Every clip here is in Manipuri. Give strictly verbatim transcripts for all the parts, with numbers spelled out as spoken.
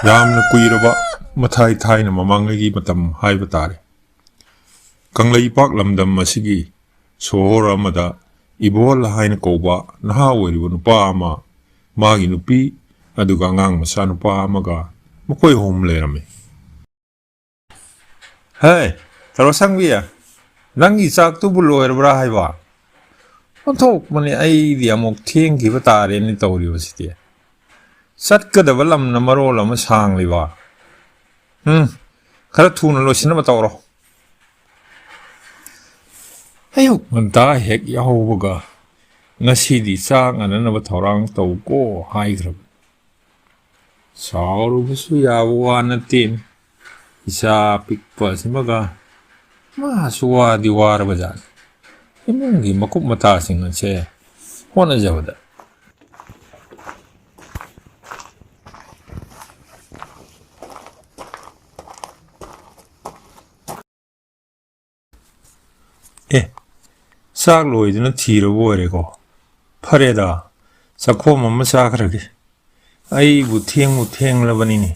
ꯌꯥꯝꯅ ꯀꯨꯏꯔꯕ ꯃꯊꯥꯏ ꯊꯥꯏꯅ ꯃꯃꯥꯡꯉꯩꯒꯤ ꯃꯇꯝ ꯍꯥꯏꯕ ꯇꯥꯔꯦ꯫ ꯀꯪꯂꯩꯄꯥꯛ ꯂꯝꯗꯝ ꯑꯁꯤꯒꯤ ꯁꯣꯍꯣꯔ ꯑꯃꯗ ꯏꯕꯣꯜ ꯍꯥꯏꯅ ꯀꯧꯕ ꯅꯍꯥ ꯑꯣꯏꯔꯤꯕ ꯅꯨꯄꯥ ꯑꯃ, ꯃꯥꯒꯤ ꯅꯨꯄꯤ, ꯑꯗꯨꯒ ꯑꯉꯥꯡ ꯃꯆꯥ ꯅꯨꯄꯥ ꯑꯃꯒ, ꯃꯈꯣꯏ ꯑꯍꯨꯝ ꯂꯩꯔꯝꯃꯤ꯫ "ꯍꯦ, ꯊꯔꯣ ꯁꯪꯕꯤ, ꯅꯪꯒꯤ ꯆꯥꯛꯇꯨꯕꯨ ꯂꯣꯏꯔꯕ꯭ꯔꯥ ꯍꯥꯏꯕ? ꯑꯣꯟꯊꯣꯛꯄꯅꯤ, ꯑꯩꯗꯤ ꯑꯃꯨꯛ ꯊꯦꯡꯈꯤꯕ ꯇꯥꯔꯦꯅꯦ ꯇꯧꯔꯤꯕꯁꯤꯗꯤ꯫ ꯆꯠꯀꯗꯕ ꯂꯝꯅ ꯃꯔꯣꯜ ꯑꯃ ꯁꯥꯡꯂꯤꯕ꯫ ꯎꯝ, ꯈꯔ ꯊꯨꯅ ꯂꯣꯏꯁꯤꯟꯅꯕ ꯇꯧꯔꯣ꯫ ꯑꯌꯨꯛ ꯉꯟꯇꯥ ꯍꯦꯛ ꯌꯥꯍꯧꯕꯒ, 'ꯉꯁꯤꯗꯤ ꯆꯥꯛ ꯉꯟꯅꯅꯕ ꯊꯧꯔꯥꯡ ꯇꯧꯀꯣ' ꯍꯥꯏꯈ꯭ꯔꯕ꯫ ꯁꯥꯎꯔꯨꯕꯁꯨ ꯌꯥꯕ ꯋꯥ ꯅꯠꯇꯦ꯫ ꯏꯆꯥ ꯄꯤꯛꯄ ꯑꯁꯤꯃꯒ ꯃꯥꯁꯨ ꯋꯥꯗꯤ ꯋꯥꯔꯕꯖꯥꯠꯅꯤ꯫ ꯏꯃꯨꯡꯒꯤ ꯃꯀꯨꯞ ꯃꯇꯥꯁꯤꯡ ꯑꯁꯦ ꯍꯣꯠꯅꯖꯕꯗ꯫ ꯑꯦ, ꯆꯥꯛ ꯂꯣꯏꯗꯅ ꯊꯤꯔꯕ ꯑꯣꯏꯔꯦꯀꯣ꯫ ꯐꯔꯦꯗ, ꯆꯥꯛꯈꯣꯝ ꯑꯃ ꯆꯥꯈ꯭ꯔꯒꯦ꯫ ꯑꯩꯕꯨ ꯊꯦꯡꯕꯨ ꯊꯦꯡꯂꯕꯅꯤꯅꯦ,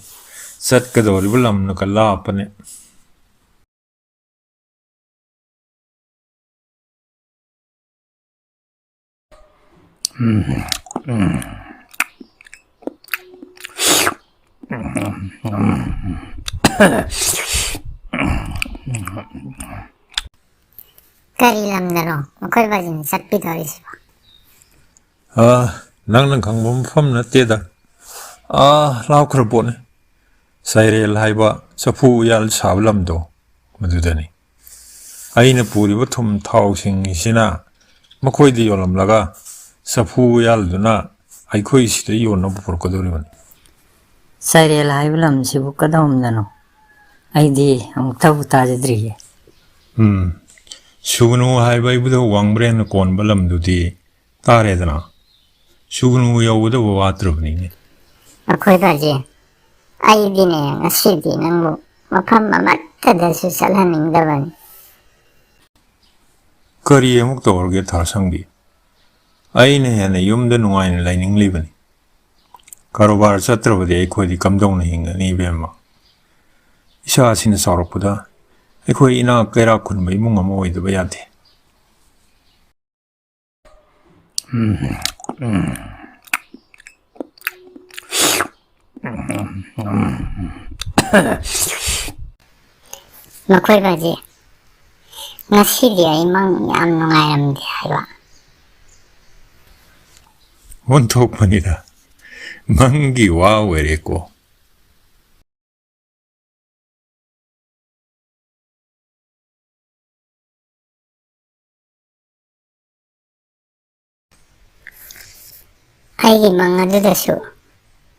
ꯆꯠꯀꯗꯧꯔꯤꯕ ꯂꯝꯅꯒ ꯂꯥꯞꯄꯅꯦ꯫ ꯀꯔꯤ ꯂꯝꯗꯅꯣ ꯃꯈꯣꯏ ꯕꯥꯖꯤꯅ ꯆꯠꯄꯤꯗꯧꯔꯤꯁꯤꯕꯣ? ꯑꯥ, ꯅꯪꯅ ꯈꯪꯕ ꯃꯐꯝ ꯅꯠꯇꯦꯗ꯫ ꯑꯥ, ꯂꯥꯞꯈ꯭ꯔ ꯄꯣꯠꯅꯤ꯫ ꯁꯥꯏꯔꯦꯜ ꯍꯥꯏꯕ ꯆꯐꯨ ꯎꯌꯥꯜ ꯁꯥꯕ ꯂꯝꯗꯣ, ꯃꯗꯨꯗꯅꯤ꯫ ꯑꯩꯅ ꯄꯨꯔꯤꯕ ꯊꯨꯝ ꯊꯥꯎꯁꯤꯡ ꯑꯁꯤꯅ ꯃꯈꯣꯏꯗ ꯌꯣꯜꯂꯝꯂꯒ, ꯆꯐꯨ ꯎꯌꯥꯜꯗꯨꯅ ꯑꯩꯈꯣꯏ ꯁꯤꯗ ꯌꯣꯟꯅꯕ ꯄꯨꯔꯛꯀꯗꯧꯔꯤꯕꯅꯤ꯫ ꯁꯥꯏꯔꯦꯜ ꯍꯥꯏꯕ ꯂꯝꯁꯤꯕꯨ ꯀꯗꯣꯝꯗꯅꯣ? ꯑꯩꯗꯤ ꯑꯃꯨꯛꯇꯕꯨ ꯇꯥꯖꯗ꯭ꯔꯤꯌꯦ꯫ ꯎꯝ, ꯁꯨꯒꯅꯨ ꯍꯥꯏꯕ ꯏꯕꯨꯙꯧ ꯋꯥꯡꯕ꯭ꯔꯦꯟꯅ ꯀꯣꯟꯕ ꯂꯝꯗꯨꯗꯤ ꯇꯥꯔꯦꯗꯅ꯫ ꯁꯨꯒꯅꯨ ꯌꯧꯒꯗꯕ ꯋꯥꯠꯇ꯭ꯔꯕꯅꯤꯅꯦ꯫ ꯑꯩꯈꯣꯏ ꯕꯥꯖꯤ, ꯑꯩꯗꯤꯅꯦ, ꯉꯁꯤꯗꯤ ꯅꯪꯕꯨ ꯃꯐꯝ ꯑꯃꯠꯇꯗꯁꯨ ꯆꯠꯍꯟꯅꯤꯡꯗꯕꯅꯤ꯫ ꯀꯔꯤ ꯑꯃꯨꯛ ꯇꯧꯔꯒꯦ ꯊꯥꯁꯪꯕꯤ? ꯑꯩꯅ ꯍꯦꯟꯅ ꯌꯨꯝꯗ ꯅꯨꯡꯉꯥꯏꯅ ꯂꯩꯅꯤꯡꯂꯤꯕꯅꯤ꯫ ꯀꯔꯕꯥꯔ ꯆꯠꯇ꯭ꯔꯕꯗꯤ ꯑꯩꯈꯣꯏꯗꯤ ꯀꯝꯗꯧꯅ ꯍꯤꯡꯒꯅꯤ, ꯏꯕꯦꯝꯃ? ꯏꯆꯥꯁꯤꯅ ꯆꯥꯎꯔꯛꯄꯗ ꯑꯩꯈꯣꯏ ꯏꯅꯥꯛ ꯀꯩꯔꯥꯛ ꯈꯨꯟꯕ ꯏꯃꯨꯡ ꯑꯃ ꯑꯣꯏꯗꯕ ꯌꯥꯗꯦ꯫ ꯃꯈꯣꯏ ꯕꯥꯖꯤ, ꯉꯁꯤꯗꯤ ꯑꯩ ꯃꯪ ꯌꯥꯝ ꯅꯨꯡꯉꯥꯏꯔꯝꯗꯦ ꯍꯥꯏꯕ꯫ ꯑꯣꯟꯊꯣꯛꯄꯅꯤꯗ, ꯃꯪꯒꯤ ꯋꯥ ꯑꯣꯏꯔꯦꯀꯣ꯫ ꯑꯩꯒꯤ ꯃꯪ ꯑꯗꯨꯗꯁꯨ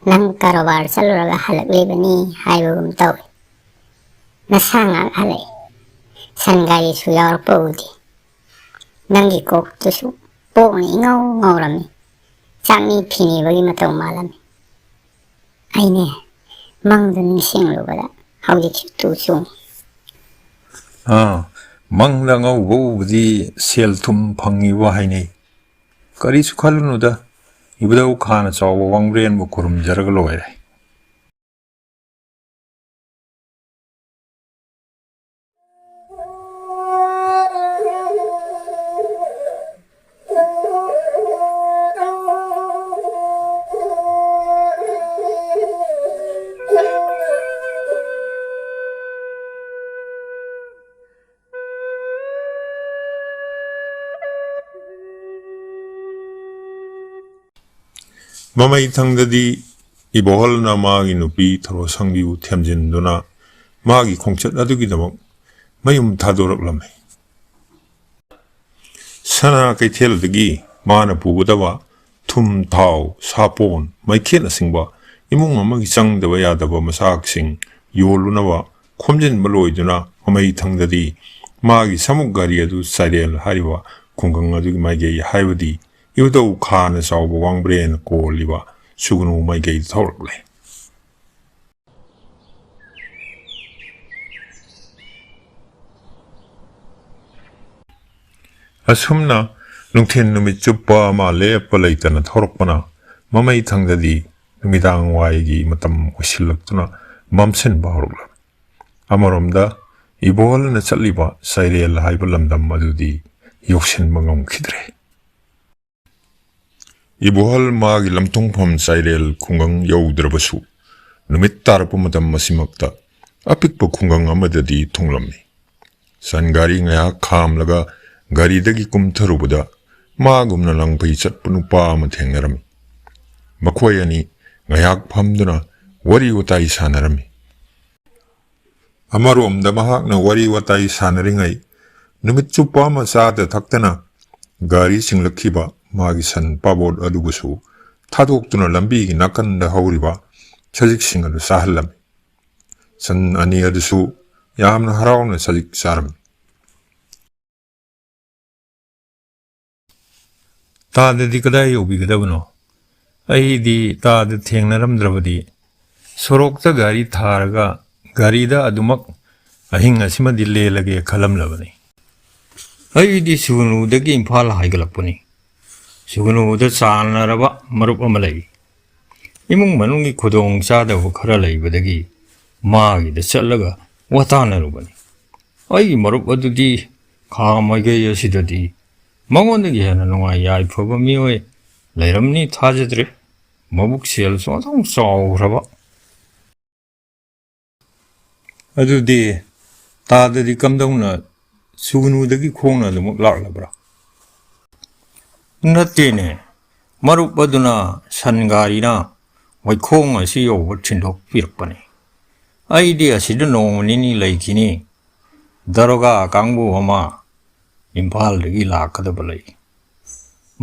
ꯅꯪ ꯀꯔꯕꯥꯔ ꯆꯠꯂꯨꯔꯒ ꯍꯜꯂꯛꯂꯤꯕꯅꯤ ꯍꯥꯏꯕꯒꯨꯝ ꯇꯧꯏ꯫ ꯅꯁꯥ ꯉꯥꯛ ꯍꯜꯂꯛꯏ꯫ ꯁꯟ ꯒꯥꯔꯤꯁꯨ ꯌꯥꯎꯔꯛꯄ ꯎꯗꯦ꯫ ꯅꯪꯒꯤ ꯀꯣꯛꯇꯨꯁꯨ ꯄꯣꯛꯅ ꯏꯉꯧ ꯉꯧꯔꯝꯃꯤ꯫ ꯆꯥꯛꯅꯤ ꯐꯤꯅꯤꯕꯒꯤ ꯃꯇꯧ ꯃꯥꯜꯂꯝꯃꯤ꯫ ꯑꯩꯅꯦ, ꯃꯪꯗꯨ ꯅꯤꯡꯁꯤꯡꯂꯨꯕꯗ ꯍꯧꯖꯤꯛꯁꯨ ꯇꯨ ꯆꯨꯡꯏ꯫ ꯑꯥ, ꯃꯪꯗ ꯑꯉꯧꯕ ꯎꯕꯗꯤ ꯁꯦꯜ ꯊꯨꯝ ꯐꯪꯉꯤꯕ ꯍꯥꯏꯅꯩ꯫ ꯀꯔꯤꯁꯨ ꯈꯜꯂꯨꯅꯨꯗ, ꯏꯕꯨꯙꯧ ꯈꯥꯅ ꯆꯥꯎꯕ ꯋꯥꯡꯕ꯭ꯔꯦꯟꯕꯨ ꯈꯨꯔꯨꯝꯖꯔꯒ ꯂꯣꯏꯔꯦ꯫ ꯃꯃꯩ ꯊꯪꯗꯗꯤ ꯏꯕꯣꯍꯜꯅ ꯃꯥꯒꯤ ꯅꯨꯄꯤ ꯊꯔꯣꯁꯪꯕꯤꯕꯨ ꯊꯦꯝꯖꯤꯟꯗꯨꯅ ꯃꯥꯒꯤ ꯈꯣꯡꯆꯠ ꯑꯗꯨꯒꯤꯗꯃꯛ ꯃꯌꯨꯝ ꯊꯥꯗꯣꯔꯛꯂꯝꯃꯤ꯫ ꯁꯅꯥ ꯀꯩꯊꯦꯜꯗꯒꯤ ꯃꯥꯅ ꯄꯨꯒꯗꯕ ꯊꯨꯝ, ꯊꯥꯎ, ꯁꯥꯄꯣꯟ, ꯃꯩꯈꯦꯠꯅꯆꯤꯡꯕ ꯏꯃꯨꯡ ꯑꯃꯒꯤ ꯆꯪꯗꯕ ꯌꯥꯗꯕ ꯃꯆꯥꯛꯁꯤꯡ ꯌꯣꯜꯂꯨꯅꯕ ꯈꯣꯝꯖꯤꯟꯕ ꯂꯣꯏꯗꯨꯅ ꯃꯃꯩ ꯊꯪꯗꯗꯤ ꯃꯥꯒꯤ ꯁꯥꯃꯨꯛ ꯒꯥꯔꯤ ꯑꯗꯨ ꯆꯥꯏꯔꯦꯜ ꯍꯥꯏꯔꯤꯕ ꯈꯨꯡꯒꯪ ꯑꯗꯨꯒꯤ ꯃꯥꯏꯀꯩ, ꯍꯥꯏꯕꯗꯤ ꯏꯕꯨꯙꯧ ꯈꯥꯅ ꯆꯥꯎꯕ ꯋꯥꯡꯕ꯭ꯔꯦꯟ ꯀꯣꯜꯂꯤꯕ ꯁꯨꯒꯅꯨ ꯃꯥꯏꯀꯩꯗ ꯊꯧꯔꯛꯂꯦ꯫ ꯑꯁꯨꯝꯅ ꯅꯨꯡꯊꯤꯜ ꯅꯨꯃꯤꯠ ꯆꯨꯞꯄ ꯑꯃ ꯂꯦꯞꯄ ꯂꯩꯇꯅ ꯊꯧꯔꯛꯄꯅ ꯃꯃꯩ ꯊꯪꯗꯗꯤ ꯅꯨꯃꯤꯗꯥꯡ ꯋꯥꯏꯒꯤ ꯃꯇꯝ ꯑꯣꯏꯁꯤꯜꯂꯛꯇꯨꯅ ꯃꯝꯁꯤꯟꯕ ꯍꯧꯔꯛꯂꯝꯃꯤ꯫ ꯑꯃꯔꯣꯝꯗ ꯏꯕꯣꯍꯜꯅ ꯆꯠꯂꯤꯕ ꯆꯥꯏꯔꯦꯜ ꯍꯥꯏꯕ ꯂꯝꯗꯝ ꯑꯗꯨꯗꯤ ꯌꯧꯁꯤꯟꯕ ꯉꯝꯈꯤꯗ꯭ꯔꯦ꯫ ꯏꯕꯣꯍꯜ ꯃꯥꯒꯤ ꯂꯝꯊꯨꯡꯐꯝ ꯆꯥꯏꯔꯦꯜ ꯈꯨꯡꯒꯪ ꯌꯧꯗ꯭ꯔꯕꯁꯨ, ꯅꯨꯃꯤꯠ ꯇꯥꯔꯛꯄ ꯃꯇꯝ ꯑꯁꯤꯃꯛꯇ ꯑꯄꯤꯛꯄ ꯈꯨꯡꯒꯪ ꯑꯃꯗꯗꯤ ꯊꯨꯡꯂꯝꯃꯤ꯫ ꯁꯟ ꯒꯥꯔꯤ ꯉꯥꯏꯍꯥꯛ ꯈꯥꯝꯂꯒ ꯒꯥꯔꯤꯗꯒꯤ ꯀꯨꯝꯊꯔꯨꯕꯗ, ꯃꯥꯒꯨꯝꯅ ꯂꯪꯐꯩ ꯆꯠꯄ ꯅꯨꯄꯥ ꯑꯃ ꯊꯦꯡꯅꯔꯝꯃꯤ꯫ ꯃꯈꯣꯏ ꯑꯅꯤ ꯉꯥꯏꯍꯥꯛ ꯐꯝꯗꯨꯅ ꯋꯥꯔꯤ ꯋꯥꯇꯥꯏ ꯁꯥꯟꯅꯔꯝꯃꯤ꯫ ꯑꯃꯔꯣꯝꯗ ꯃꯍꯥꯛꯅ ꯋꯥꯔꯤ ꯋꯥꯇꯥꯏ ꯁꯥꯟꯅꯔꯤꯉꯩ, ꯅꯨꯃꯤꯠ ꯆꯨꯞꯄ ꯑꯃ ꯆꯥꯗ ꯊꯛꯇꯅ ꯒꯥꯔꯤ ꯆꯤꯡꯂꯛꯈꯤꯕ ꯃꯥꯒꯤ ꯁꯟ ꯄꯥꯕꯣꯠ ꯑꯗꯨꯕꯨꯁꯨ ꯊꯥꯗꯣꯛꯇꯨꯅ ꯂꯝꯕꯤꯒꯤ ꯅꯥꯀꯟꯗ ꯍꯧꯔꯤꯕ ꯁꯖꯤꯛꯁꯤꯡ ꯑꯗꯨ ꯆꯥꯍꯜꯂꯝꯃꯤ꯫ ꯁꯟ ꯑꯅꯤ ꯑꯗꯨꯁꯨ ꯌꯥꯝꯅ ꯍꯔꯥꯎꯅ ꯁꯖꯤꯛ ꯆꯥꯔꯝꯃꯤ꯫ ꯇꯥꯗꯗꯤ ꯀꯗꯥꯏ ꯌꯧꯕꯤꯒꯗꯕꯅꯣ? ꯑꯩꯗꯤ ꯇꯥꯗ ꯊꯦꯡꯅꯔꯝꯗ꯭ꯔꯕꯗꯤ ꯁꯣꯔꯣꯛꯇ ꯒꯥꯔꯤ ꯊꯥꯔꯒ ꯒꯥꯔꯤꯗ ꯑꯗꯨꯃꯛ ꯑꯍꯤꯡ ꯑꯁꯤꯃꯗꯤ ꯂꯦꯜꯂꯒꯦ ꯈꯜꯂꯝꯂꯕꯅꯤ꯫ ꯑꯩꯗꯤ ꯁꯨꯒꯅꯨꯗꯒꯤ ꯏꯝꯐꯥꯜ ꯍꯥꯏꯒꯠꯂꯛꯄꯅꯤ꯫ ꯁꯨꯒꯅꯨꯗ ꯆꯥꯟꯅꯔꯕ ꯃꯔꯨꯞ ꯑꯃ ꯂꯩ꯫ ꯏꯃꯨꯡ ꯃꯅꯨꯡꯒꯤ ꯈꯨꯗꯣꯡ ꯆꯥꯗꯕ ꯈꯔ ꯂꯩꯕꯗꯒꯤ ꯃꯥꯒꯤꯗ ꯆꯠꯂꯒ ꯋꯥꯇꯥꯟꯅꯔꯨꯕꯅꯤ꯫ ꯑꯩꯒꯤ ꯃꯔꯨꯞ ꯑꯗꯨꯗꯤ ꯈꯥ ꯃꯥꯏꯀꯩ ꯑꯁꯤꯗꯗꯤ ꯃꯉꯣꯟꯗꯒꯤ ꯍꯦꯟꯅ ꯅꯨꯡꯉꯥꯏ ꯌꯥꯏꯐꯕ ꯃꯤꯑꯣꯏ ꯂꯩꯔꯝꯅꯤ ꯊꯥꯖꯗ꯭ꯔꯦ꯫ ꯃꯕꯨꯛ ꯁꯦꯜꯁꯨ ꯑꯗꯨꯝ ꯆꯥꯎꯈ꯭ꯔꯕ꯫ ꯑꯗꯨꯗꯤ ꯇꯥꯗꯗꯤ ꯀꯝꯗꯧꯅ ꯁꯨꯒꯅꯨꯗꯒꯤ ꯈꯣꯡꯅ ꯑꯗꯨꯃꯛ ꯂꯥꯛꯂꯕ꯭ꯔꯥ? ꯅꯠꯇꯦꯅꯦ, ꯃꯔꯨꯞ ꯑꯗꯨꯅ ꯁꯟ ꯒꯥꯔꯤꯅ ꯋꯥꯏꯈꯣꯡ ꯑꯁꯤ ꯌꯧꯕ ꯊꯤꯟꯗꯣꯛꯄꯤꯔꯛꯄꯅꯤ꯫ ꯑꯩꯗꯤ ꯑꯁꯤꯗ ꯅꯣꯡꯃ ꯅꯤꯅꯤ ꯂꯩꯈꯤꯅꯤ꯫ ꯗꯔꯣꯒꯥ ꯀꯥꯡꯕꯨ ꯑꯃ ꯏꯝꯐꯥꯜꯗꯒꯤ ꯂꯥꯛꯀꯗꯕ ꯂꯩ꯫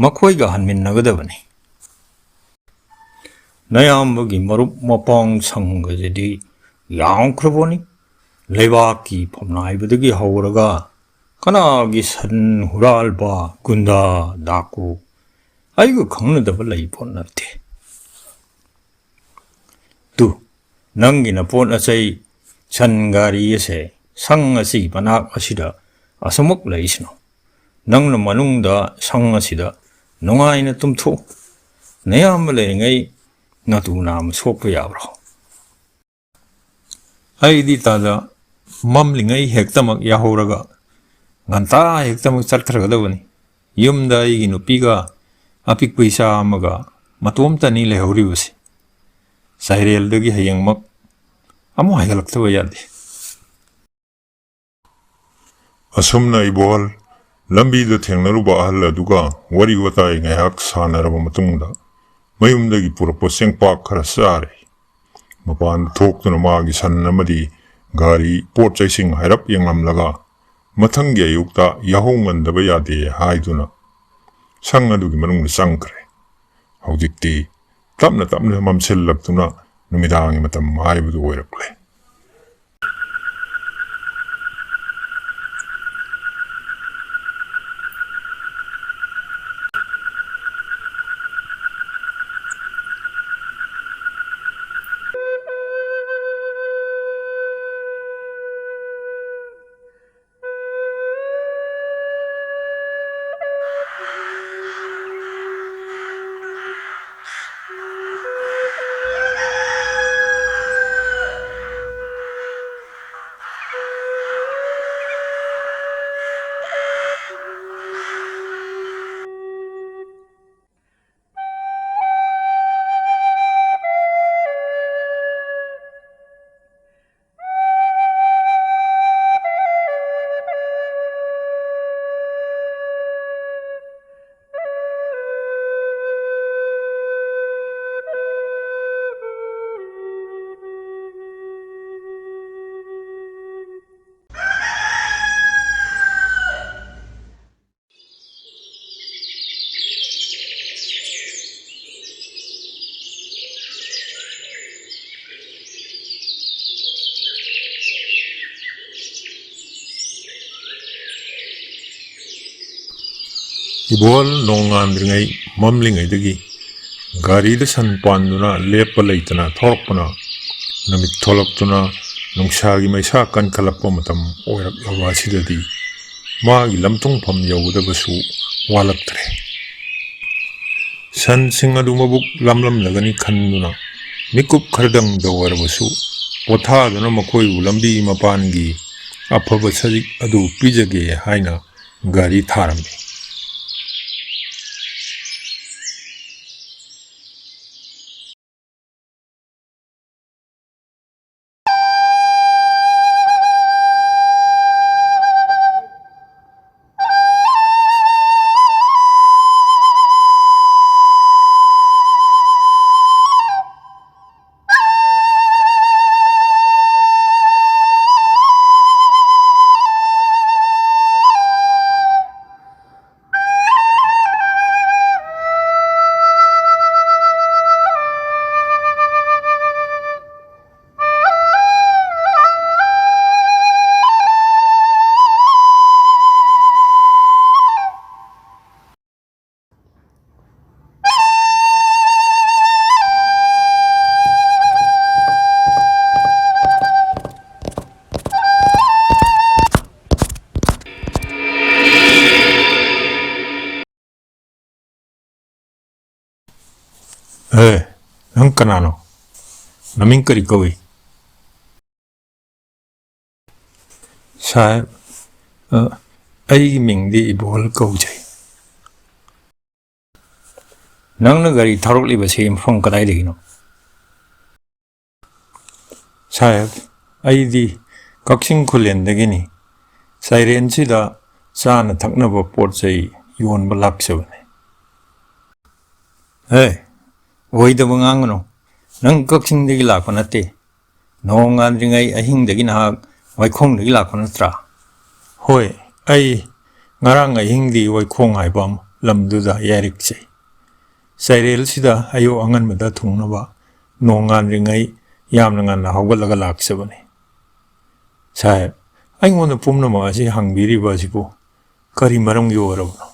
ꯃꯈꯣꯏꯒ ꯍꯟꯃꯤꯟꯅꯒꯗꯕꯅꯤ꯫ ꯅꯌꯥꯝꯕꯒꯤ ꯃꯔꯨꯞ ꯃꯄꯥꯡ ꯁꯪꯒꯁꯤꯗꯤ ꯌꯥꯝꯈ꯭ꯔꯕꯅꯤ꯫ ꯂꯩꯕꯥꯛꯀꯤ ꯐꯝꯅꯥꯏꯕꯗꯒꯤ ꯍꯧꯔꯒ ꯀꯅꯥꯒꯤ ꯁꯟ ꯍꯨꯔꯥꯜꯕ, ꯒꯨꯟꯗꯥ, ꯗꯥꯀꯨ, ꯑꯩꯒ ꯈꯪꯅꯗꯕ ꯂꯩ ꯄꯣꯠ ꯅꯠꯇꯦ꯫ ꯇꯨ, ꯅꯪꯒꯤ ꯅꯄꯣꯠ ꯑꯆꯩ ꯁꯟ ꯒꯥꯔꯤ ꯑꯁꯦ ꯁꯪ ꯑꯁꯤ ꯃꯅꯥꯛ ꯑꯁꯤꯗ ꯑꯁꯨꯃꯛ ꯂꯩꯁꯅꯨ꯫ ꯅꯪꯅ ꯃꯅꯨꯡꯗ ꯁꯪ ꯑꯁꯤꯗ ꯅꯨꯡꯉꯥꯏꯅ ꯇꯨꯝꯊꯣꯛꯎ꯫ ꯅꯌꯥꯝꯕ ꯂꯩꯔꯤꯉꯩ ꯅꯇꯨ ꯅꯥꯝꯃ ꯁꯣꯛꯄ ꯌꯥꯕ꯭ꯔꯣ? ꯑꯩꯗꯤ ꯇꯥꯗ ꯃꯝꯂꯤꯉꯩ ꯍꯦꯛꯇꯃꯛ ꯌꯥꯍꯧꯔꯒ ꯉꯟꯇꯥ ꯍꯦꯛꯇꯃꯛ ꯆꯠꯈ꯭ꯔꯒꯗꯕꯅꯤ꯫ ꯌꯨꯝꯗ ꯑꯩꯒꯤ ꯅꯨꯄꯤꯒ ꯑꯄꯤꯛꯄ ꯏꯆꯥ ꯑꯃꯒ ꯃꯇꯣꯝꯇꯅꯤ ꯂꯩꯍꯧꯔꯤꯕꯁꯤ꯫ ꯆꯥꯏꯔꯦꯜꯗꯒꯤ ꯍꯌꯦꯡꯃꯛ ꯑꯃꯨꯛ ꯍꯥꯏꯒꯠꯂꯛꯇꯕ ꯌꯥꯗꯦ꯫ ꯑꯁꯨꯝꯅ ꯏꯕꯣꯍꯜ ꯂꯝꯕꯤꯗ ꯊꯦꯡꯅꯔꯨꯕ ꯑꯍꯜ ꯑꯗꯨꯒ ꯋꯥꯔꯤ ꯋꯥꯇꯥꯏ ꯉꯥꯏꯍꯥꯛ ꯁꯥꯟꯅꯔꯕ ꯃꯇꯨꯡꯗ, ꯃꯌꯨꯝꯗꯒꯤ ꯄꯨꯔꯛꯄ ꯆꯦꯡꯄꯥꯛ ꯈꯔ ꯆꯥꯔꯦ꯫ ꯃꯄꯥꯟꯗ ꯊꯣꯛꯇꯨꯅ ꯃꯥꯒꯤ ꯁꯟ ꯑꯃꯗꯤ ꯒꯥꯔꯤ ꯄꯣꯠ ꯆꯩꯁꯤꯡ ꯍꯥꯏꯔꯞ ꯌꯦꯡꯂꯝꯂꯒ, ꯃꯊꯪꯒꯤ ꯑꯌꯨꯛꯇ ꯌꯥꯍꯧ ꯉꯟꯗꯕ ꯌꯥꯗꯦ ꯍꯥꯏꯗꯨꯅ ꯁꯪ ꯑꯗꯨꯒꯤ ꯃꯅꯨꯡꯗ ꯆꯪꯈ꯭ꯔꯦ꯫ ꯍꯧꯖꯤꯛꯇꯤ ꯇꯞꯅ ꯇꯞꯅ ꯃꯝꯁꯤꯜꯂꯛꯇꯨꯅ ꯅꯨꯃꯤꯗꯥꯡꯒꯤ ꯃꯇꯝ ꯍꯥꯏꯕꯗꯨ ꯑꯣꯏꯔꯛꯂꯦ꯫ ꯏꯕꯣꯜ ꯅꯣꯡꯉꯥꯟꯗ꯭ꯔꯤꯉꯩ ꯃꯝꯂꯤꯉꯩꯗꯒꯤ ꯒꯥꯔꯤꯗ ꯁꯟ ꯄꯥꯟꯗꯨꯅ ꯂꯦꯞꯄ ꯂꯩꯇꯅ ꯊꯧꯔꯛꯄꯅ, ꯅꯨꯃꯤꯠ ꯊꯣꯛꯂꯛꯇꯨꯅ ꯅꯨꯡꯁꯥꯒꯤ ꯃꯩꯁꯥ ꯀꯟꯈꯠꯂꯛꯄ ꯃꯇꯝ ꯑꯣꯏꯔꯛꯂꯕ ꯑꯁꯤꯗꯗꯤ ꯃꯥꯒꯤ ꯂꯝꯊꯨꯡꯐꯝ ꯌꯧꯒꯗꯕꯁꯨ ꯋꯥꯠꯂꯛꯇ꯭ꯔꯦ꯫ ꯁꯟꯁꯤꯡ ꯑꯗꯨ ꯃꯕꯨꯛ ꯂꯥꯝꯂꯝꯂꯒꯅꯤ ꯈꯟꯗꯨꯅ ꯃꯤꯀꯨꯞ ꯈꯔꯗꯪꯗ ꯑꯣꯏꯔꯕꯁꯨ ꯄꯣꯊꯥꯗꯨꯅ ꯃꯈꯣꯏꯕꯨ ꯂꯝꯕꯤ ꯃꯄꯥꯟꯒꯤ ꯑꯐꯕ ꯁꯖꯤꯛ ꯑꯗꯨ ꯄꯤꯖꯒꯦ ꯍꯥꯏꯅ ꯒꯥꯔꯤ ꯊꯥꯔꯝꯃꯤ꯫ ꯑꯦ, ꯅꯪ ꯀꯅꯥꯅꯣ? ꯅꯃꯤꯡ ꯀꯔꯤ ꯀꯧꯏ? ꯁꯥꯍꯦꯕ, ꯑ, ꯑꯩꯒꯤ ꯃꯤꯡꯗꯤ ꯏꯕꯣꯜ ꯀꯧꯖꯩ꯫ ꯅꯪꯅ ꯒꯥꯔꯤ ꯊꯧꯔꯛꯂꯤꯕꯁꯤ ꯃꯐꯝ ꯀꯗꯥꯏꯗꯒꯤꯅꯣ? ꯁꯥꯍꯦꯕ, ꯑꯩꯗꯤ ꯀꯛꯆꯤꯡ ꯈꯨꯂꯦꯟꯗꯒꯤꯅꯤ꯫ ꯆꯥꯏꯔꯦꯟꯁꯤꯗ ꯆꯥꯅ ꯊꯛꯅꯕ ꯄꯣꯠ ꯆꯩ ꯌꯣꯟꯕ ꯂꯥꯛꯆꯕꯅꯤ꯫ ꯍꯦ, ꯑꯣꯏꯗꯕ ꯉꯥꯡꯒꯅꯨ꯫ ꯅꯪ ꯀꯛꯆꯤꯡꯗꯒꯤ ꯂꯥꯛꯄ ꯅꯠꯇꯦ꯫ ꯅꯣꯡꯉꯥꯟꯗ꯭ꯔꯤꯉꯩ ꯑꯍꯤꯡꯗꯒꯤ ꯅꯍꯥꯛ ꯋꯥꯏꯈꯣꯡꯗꯒꯤ ꯂꯥꯛꯄ ꯅꯠꯇ꯭ꯔꯥ? ꯍꯣꯏ, ꯑꯩ ꯉꯔꯥꯡ ꯑꯍꯤꯡꯗꯤ ꯋꯥꯏꯈꯣꯡ ꯍꯥꯏꯕ ꯂꯝꯗꯨꯗ ꯌꯥꯏꯔꯤꯛꯆꯩ꯫ ꯆꯥꯏꯔꯦꯜꯁꯤꯗ ꯑꯌꯨꯛ ꯑꯉꯟꯕꯗ ꯊꯨꯡꯅꯕ ꯅꯣꯡꯉꯥꯟꯗ꯭ꯔꯤꯉꯩ ꯌꯥꯝꯅ ꯉꯟꯅ ꯍꯧꯒꯠꯂꯒ ꯂꯥꯛꯆꯕꯅꯤ꯫ ꯁꯥꯍꯦꯕ, ꯑꯩꯉꯣꯟꯗ ꯄꯨꯝꯅꯃꯛ ꯑꯁꯤ ꯍꯪꯕꯤꯔꯤꯕ ꯑꯁꯤꯕꯨ ꯀꯔꯤ ꯃꯔꯝꯒꯤ ꯑꯣꯏꯔꯕꯅꯣ?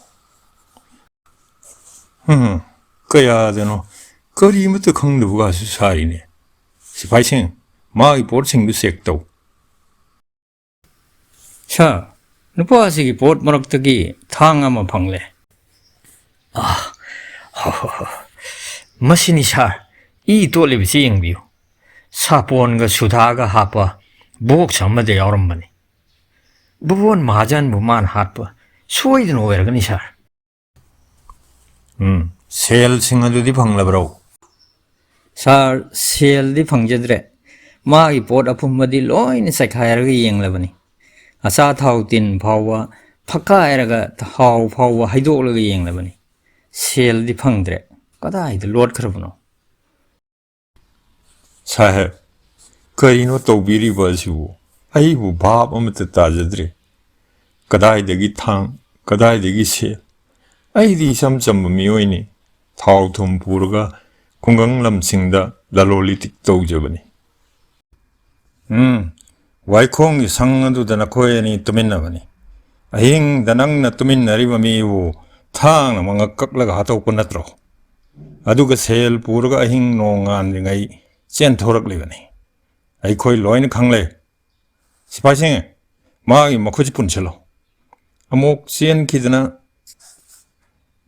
ꯎꯝ, ꯀꯌꯥꯗꯅꯣ ꯀꯔꯤꯃꯠꯇ ꯈꯪꯗꯕꯒꯁꯨ ꯁꯥꯔꯤꯅꯦ꯫ ꯁꯤꯐꯥꯏꯁꯤꯡ, ꯃꯥꯒꯤ ꯄꯣꯠꯁꯤꯡꯗꯨ ꯆꯦꯛ ꯇꯧ꯫ ꯁꯥꯔ, ꯅꯨꯄꯥ ꯑꯁꯤꯒꯤ ꯄꯣꯠ ꯃꯔꯛꯇꯒꯤ ꯊꯥꯡ ꯑꯃ ꯐꯪꯂꯦ꯫ ꯑꯥ, ꯑꯣꯍꯣ, ꯃꯁꯤꯅꯤ ꯁꯥꯔ, ꯏ ꯇꯣꯠꯂꯤꯕꯁꯤ ꯌꯦꯡꯕꯤꯌꯨ꯫ ꯁꯥꯄꯣꯟꯒ ꯁꯨꯗꯥꯒ ꯍꯥꯞꯄ ꯕꯣꯛꯁ ꯑꯃꯗ ꯌꯥꯎꯔꯝꯕꯅꯤ꯫ ꯚꯨꯕꯣꯟ ꯃꯍꯥꯖꯟꯕꯨ ꯃꯥꯅ ꯍꯥꯠꯄ ꯁꯣꯏꯗꯅ ꯑꯣꯏꯔꯒꯅꯤ ꯁꯥꯔ꯫ ꯎꯝ, ꯁꯦꯜꯁꯤꯡ ꯑꯗꯨꯗꯤ ꯐꯪꯂꯕ꯭ꯔꯣ? ꯁꯥꯔ, ꯁꯦꯜꯗꯤ ꯐꯪꯖꯗ꯭ꯔꯦ꯫ ꯃꯥꯒꯤ ꯄꯣꯠ ꯑꯄꯨꯝꯕꯗꯤ ꯂꯣꯏꯅ ꯆꯥꯏꯈꯥꯏꯔꯒ ꯌꯦꯡꯂꯕꯅꯤ꯫ ꯑꯆꯥ ꯊꯥꯎ ꯇꯤꯟ ꯐꯥꯎꯕ ꯐꯛꯀꯥꯏꯔꯒ ꯊꯥꯎ ꯐꯥꯎꯕ ꯍꯩꯗꯣꯛꯂꯒ ꯌꯦꯡꯂꯕꯅꯤ꯫ ꯁꯦꯜꯗꯤ ꯐꯪꯗ꯭ꯔꯦ꯫ ꯀꯗꯥꯏꯗ ꯂꯣꯠꯈ꯭ꯔꯕꯅꯣ? ꯁꯥꯍꯦꯕ, ꯀꯔꯤꯅꯣ ꯇꯧꯕꯤꯔꯤꯕ ꯑꯁꯤꯕꯨ? ꯑꯩꯕꯨ ꯚꯥꯞ ꯑꯃꯠꯇ ꯇꯥꯖꯗ꯭ꯔꯦ꯫ ꯀꯗꯥꯏꯗꯒꯤ ꯊꯥꯡ, ꯀꯗꯥꯏꯗꯒꯤ ꯁꯦꯜ? ꯑꯩꯗꯤ ꯏꯆꯝ ꯆꯝꯕ ꯃꯤꯑꯣꯏꯅꯤ꯫ ꯊꯥꯎ ꯊꯨꯝ ꯄꯨꯔꯒ ꯈꯨꯡꯒꯪ ꯂꯝꯁꯤꯡꯗ ꯂꯂꯣꯜ ꯏꯇꯤꯛ ꯇꯧꯖꯕꯅꯤ꯫ ꯎꯝ, ꯋꯥꯏꯈꯣꯡꯒꯤ ꯁꯪ ꯑꯗꯨꯗ ꯅꯈꯣꯏ ꯑꯅꯤ ꯇꯨꯃꯤꯟꯅꯕꯅꯤ꯫ ꯑꯍꯤꯡꯗ ꯅꯪꯅ ꯇꯨꯃꯤꯟꯅꯔꯤꯕ ꯃꯤꯕꯨ ꯊꯥꯡꯅ ꯃꯉꯛ ꯀꯛꯂꯒ ꯍꯥꯠꯇꯣꯛꯄ ꯅꯠꯇ꯭ꯔꯣ? ꯑꯗꯨꯒ ꯁꯦꯜ ꯄꯨꯔꯒ ꯑꯍꯤꯡ ꯅꯣꯡꯉꯥꯟꯗ꯭ꯔꯤꯉꯩ ꯆꯦꯟꯊꯣꯔꯛꯂꯤꯕꯅꯤ꯫ ꯑꯩꯈꯣꯏ ꯂꯣꯏꯅ ꯈꯪꯂꯦ꯫ ꯁꯤꯐꯥꯏꯁꯤꯡ, ꯃꯥꯒꯤ ꯃꯈꯨꯠꯁꯤ ꯄꯨꯟꯁꯤꯜꯂꯣ꯫ ꯑꯃꯨꯛ ꯆꯦꯟꯈꯤꯗꯅ,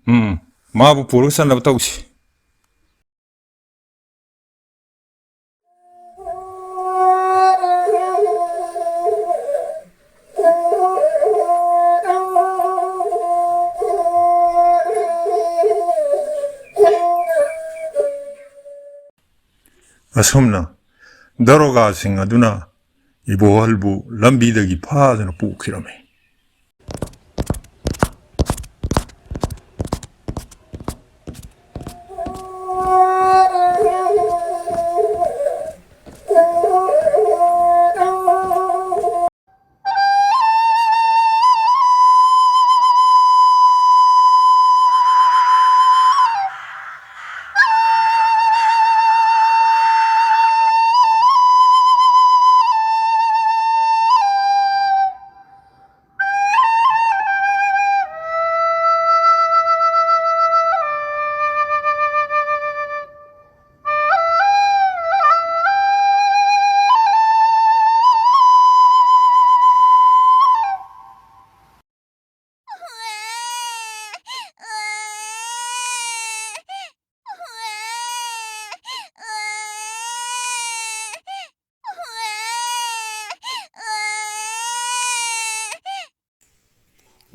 ꯎꯝ, ꯃꯥꯕꯨ ꯄꯨꯔꯒ ꯆꯠꯅꯕ ꯇꯧꯁꯤ꯫ ꯑꯁꯨꯝꯅ ꯗꯔꯣꯒꯥꯁꯤꯡ ꯑꯗꯨꯅ ꯏꯕꯣꯍꯜꯕꯨ ꯂꯝꯕꯤꯗꯒꯤ ꯐꯥꯗꯨꯅ ꯄꯨꯈꯤꯔꯝꯃꯤ꯫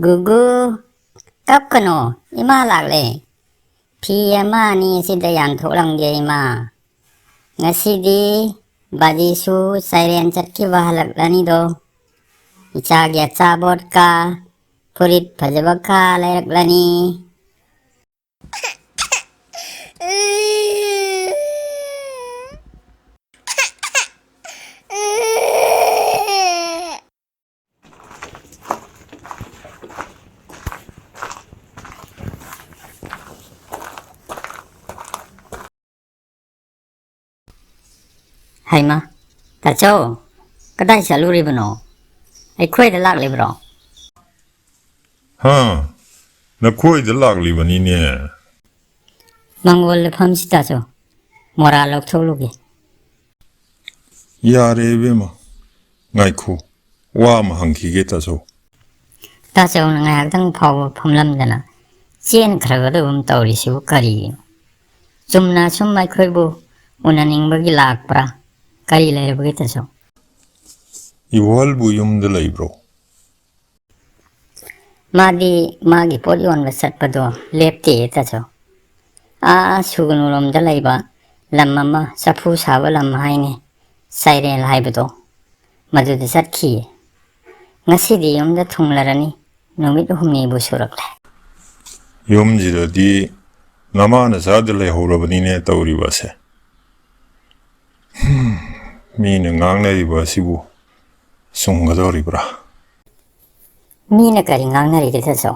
ꯒꯨꯒꯨ, ꯀꯞꯀꯅꯣ, ꯏꯃꯥ ꯂꯥꯛꯂꯦ꯫ ꯐꯤ ꯑꯃ ꯑꯅꯤ ꯑꯁꯤꯗ ꯌꯥꯟꯊꯣꯛꯂꯝꯒꯦ, ꯏꯃꯥ꯫ ꯉꯁꯤꯗꯤ ꯕꯥꯖꯤꯁꯨ ꯁꯥꯏꯔꯦꯟ ꯆꯠꯈꯤꯕ ꯍꯜꯂꯛꯂꯅꯤꯗꯣ꯫ ꯏꯆꯥꯒꯤ ꯑꯆꯥꯄꯣꯠꯀ ꯐꯨꯔꯤꯠ ꯐꯖꯕꯀ ꯂꯩꯔꯛꯂꯅꯤ꯫ ꯍꯩꯃꯥ, ꯇꯥꯆꯧ, ꯀꯗꯥꯏ ꯆꯠꯂꯨꯔꯤꯕꯅꯣ? ꯑꯩꯈꯣꯏꯗ ꯂꯥꯛꯂꯤꯕ꯭ꯔꯣ? ꯍꯥ, ꯅꯈꯣꯏꯗ ꯂꯥꯛꯂꯤꯕꯅꯤꯅꯦ꯫ ꯃꯪꯒꯣꯜꯗ ꯐꯝꯁꯤ ꯇꯥꯆꯧ, ꯃꯣꯔꯥ ꯂꯧꯊꯣꯛꯂꯨꯒꯦ꯫ ꯌꯥꯔꯦ ꯏꯕꯦꯝꯃ, ꯉꯥꯏꯈꯣ, ꯋꯥ ꯑꯃ ꯍꯪꯈꯤꯒꯦ ꯇꯥꯆꯧ꯫ ꯇꯥꯆꯧꯅ ꯉꯥꯏꯍꯥꯛꯇꯪ ꯐꯥꯎꯕ ꯐꯝꯂꯝꯗꯅ ꯆꯦꯟꯈ꯭ꯔꯒꯗꯧꯕ ꯇꯧꯔꯤꯁꯤꯕꯨ ꯀꯔꯤꯒꯤꯅꯣ? ꯆꯨꯝꯅ ꯁꯨꯝ ꯑꯩꯈꯣꯏꯕꯨ ꯎꯅꯅꯤꯡꯕꯒꯤ ꯂꯥꯛꯄ꯭ꯔꯥ? ꯀꯔꯤ ꯂꯩꯔꯕꯒꯦ ꯇꯥꯆꯧ? ꯏꯕꯣꯍꯜꯕꯨ ꯌꯨꯝꯗ ꯂꯩꯕ꯭ꯔꯣ? ꯃꯥꯗꯤ ꯃꯥꯒꯤ ꯄꯣꯠ ꯌꯣꯟꯕ ꯆꯠꯄꯗꯣ ꯂꯦꯞꯇꯦ ꯇꯥꯆꯧ꯫ ꯑꯥ ꯁꯨꯒꯅꯨꯔꯣꯝꯗ ꯂꯩꯕ ꯂꯝ ꯑꯃ, ꯆꯐꯨ ꯁꯥꯕ ꯂꯝ ꯍꯥꯏꯅꯦ, ꯆꯥꯏꯔꯦꯜ ꯍꯥꯏꯕꯗꯣ, ꯃꯗꯨꯗ ꯆꯠꯈꯤꯌꯦ꯫ ꯉꯁꯤꯗꯤ ꯌꯨꯝꯗ ꯊꯨꯡꯂꯔꯅꯤ, ꯅꯨꯃꯤꯠ ꯍꯨꯝꯅꯤꯕꯨ ꯁꯨꯔꯛꯂꯦ꯫ ꯌꯨꯝꯁꯤꯗꯗꯤ ꯅꯃꯥ ꯅꯆꯥꯗ ꯂꯩꯍꯧꯔꯕꯅꯤꯅꯦ ꯇꯧꯔꯤꯕꯁꯦ꯫ ꯍꯝ, ꯃꯤꯅ ꯉꯥꯡꯅꯔꯤꯕ ꯑꯁꯤꯕꯨ ꯆꯨꯝꯒꯗꯧꯔꯤꯕ꯭ꯔꯥ? ꯃꯤꯅ ꯀꯔꯤ ꯉꯥꯡꯅꯔꯤꯒꯦ ꯇꯥꯆꯧ?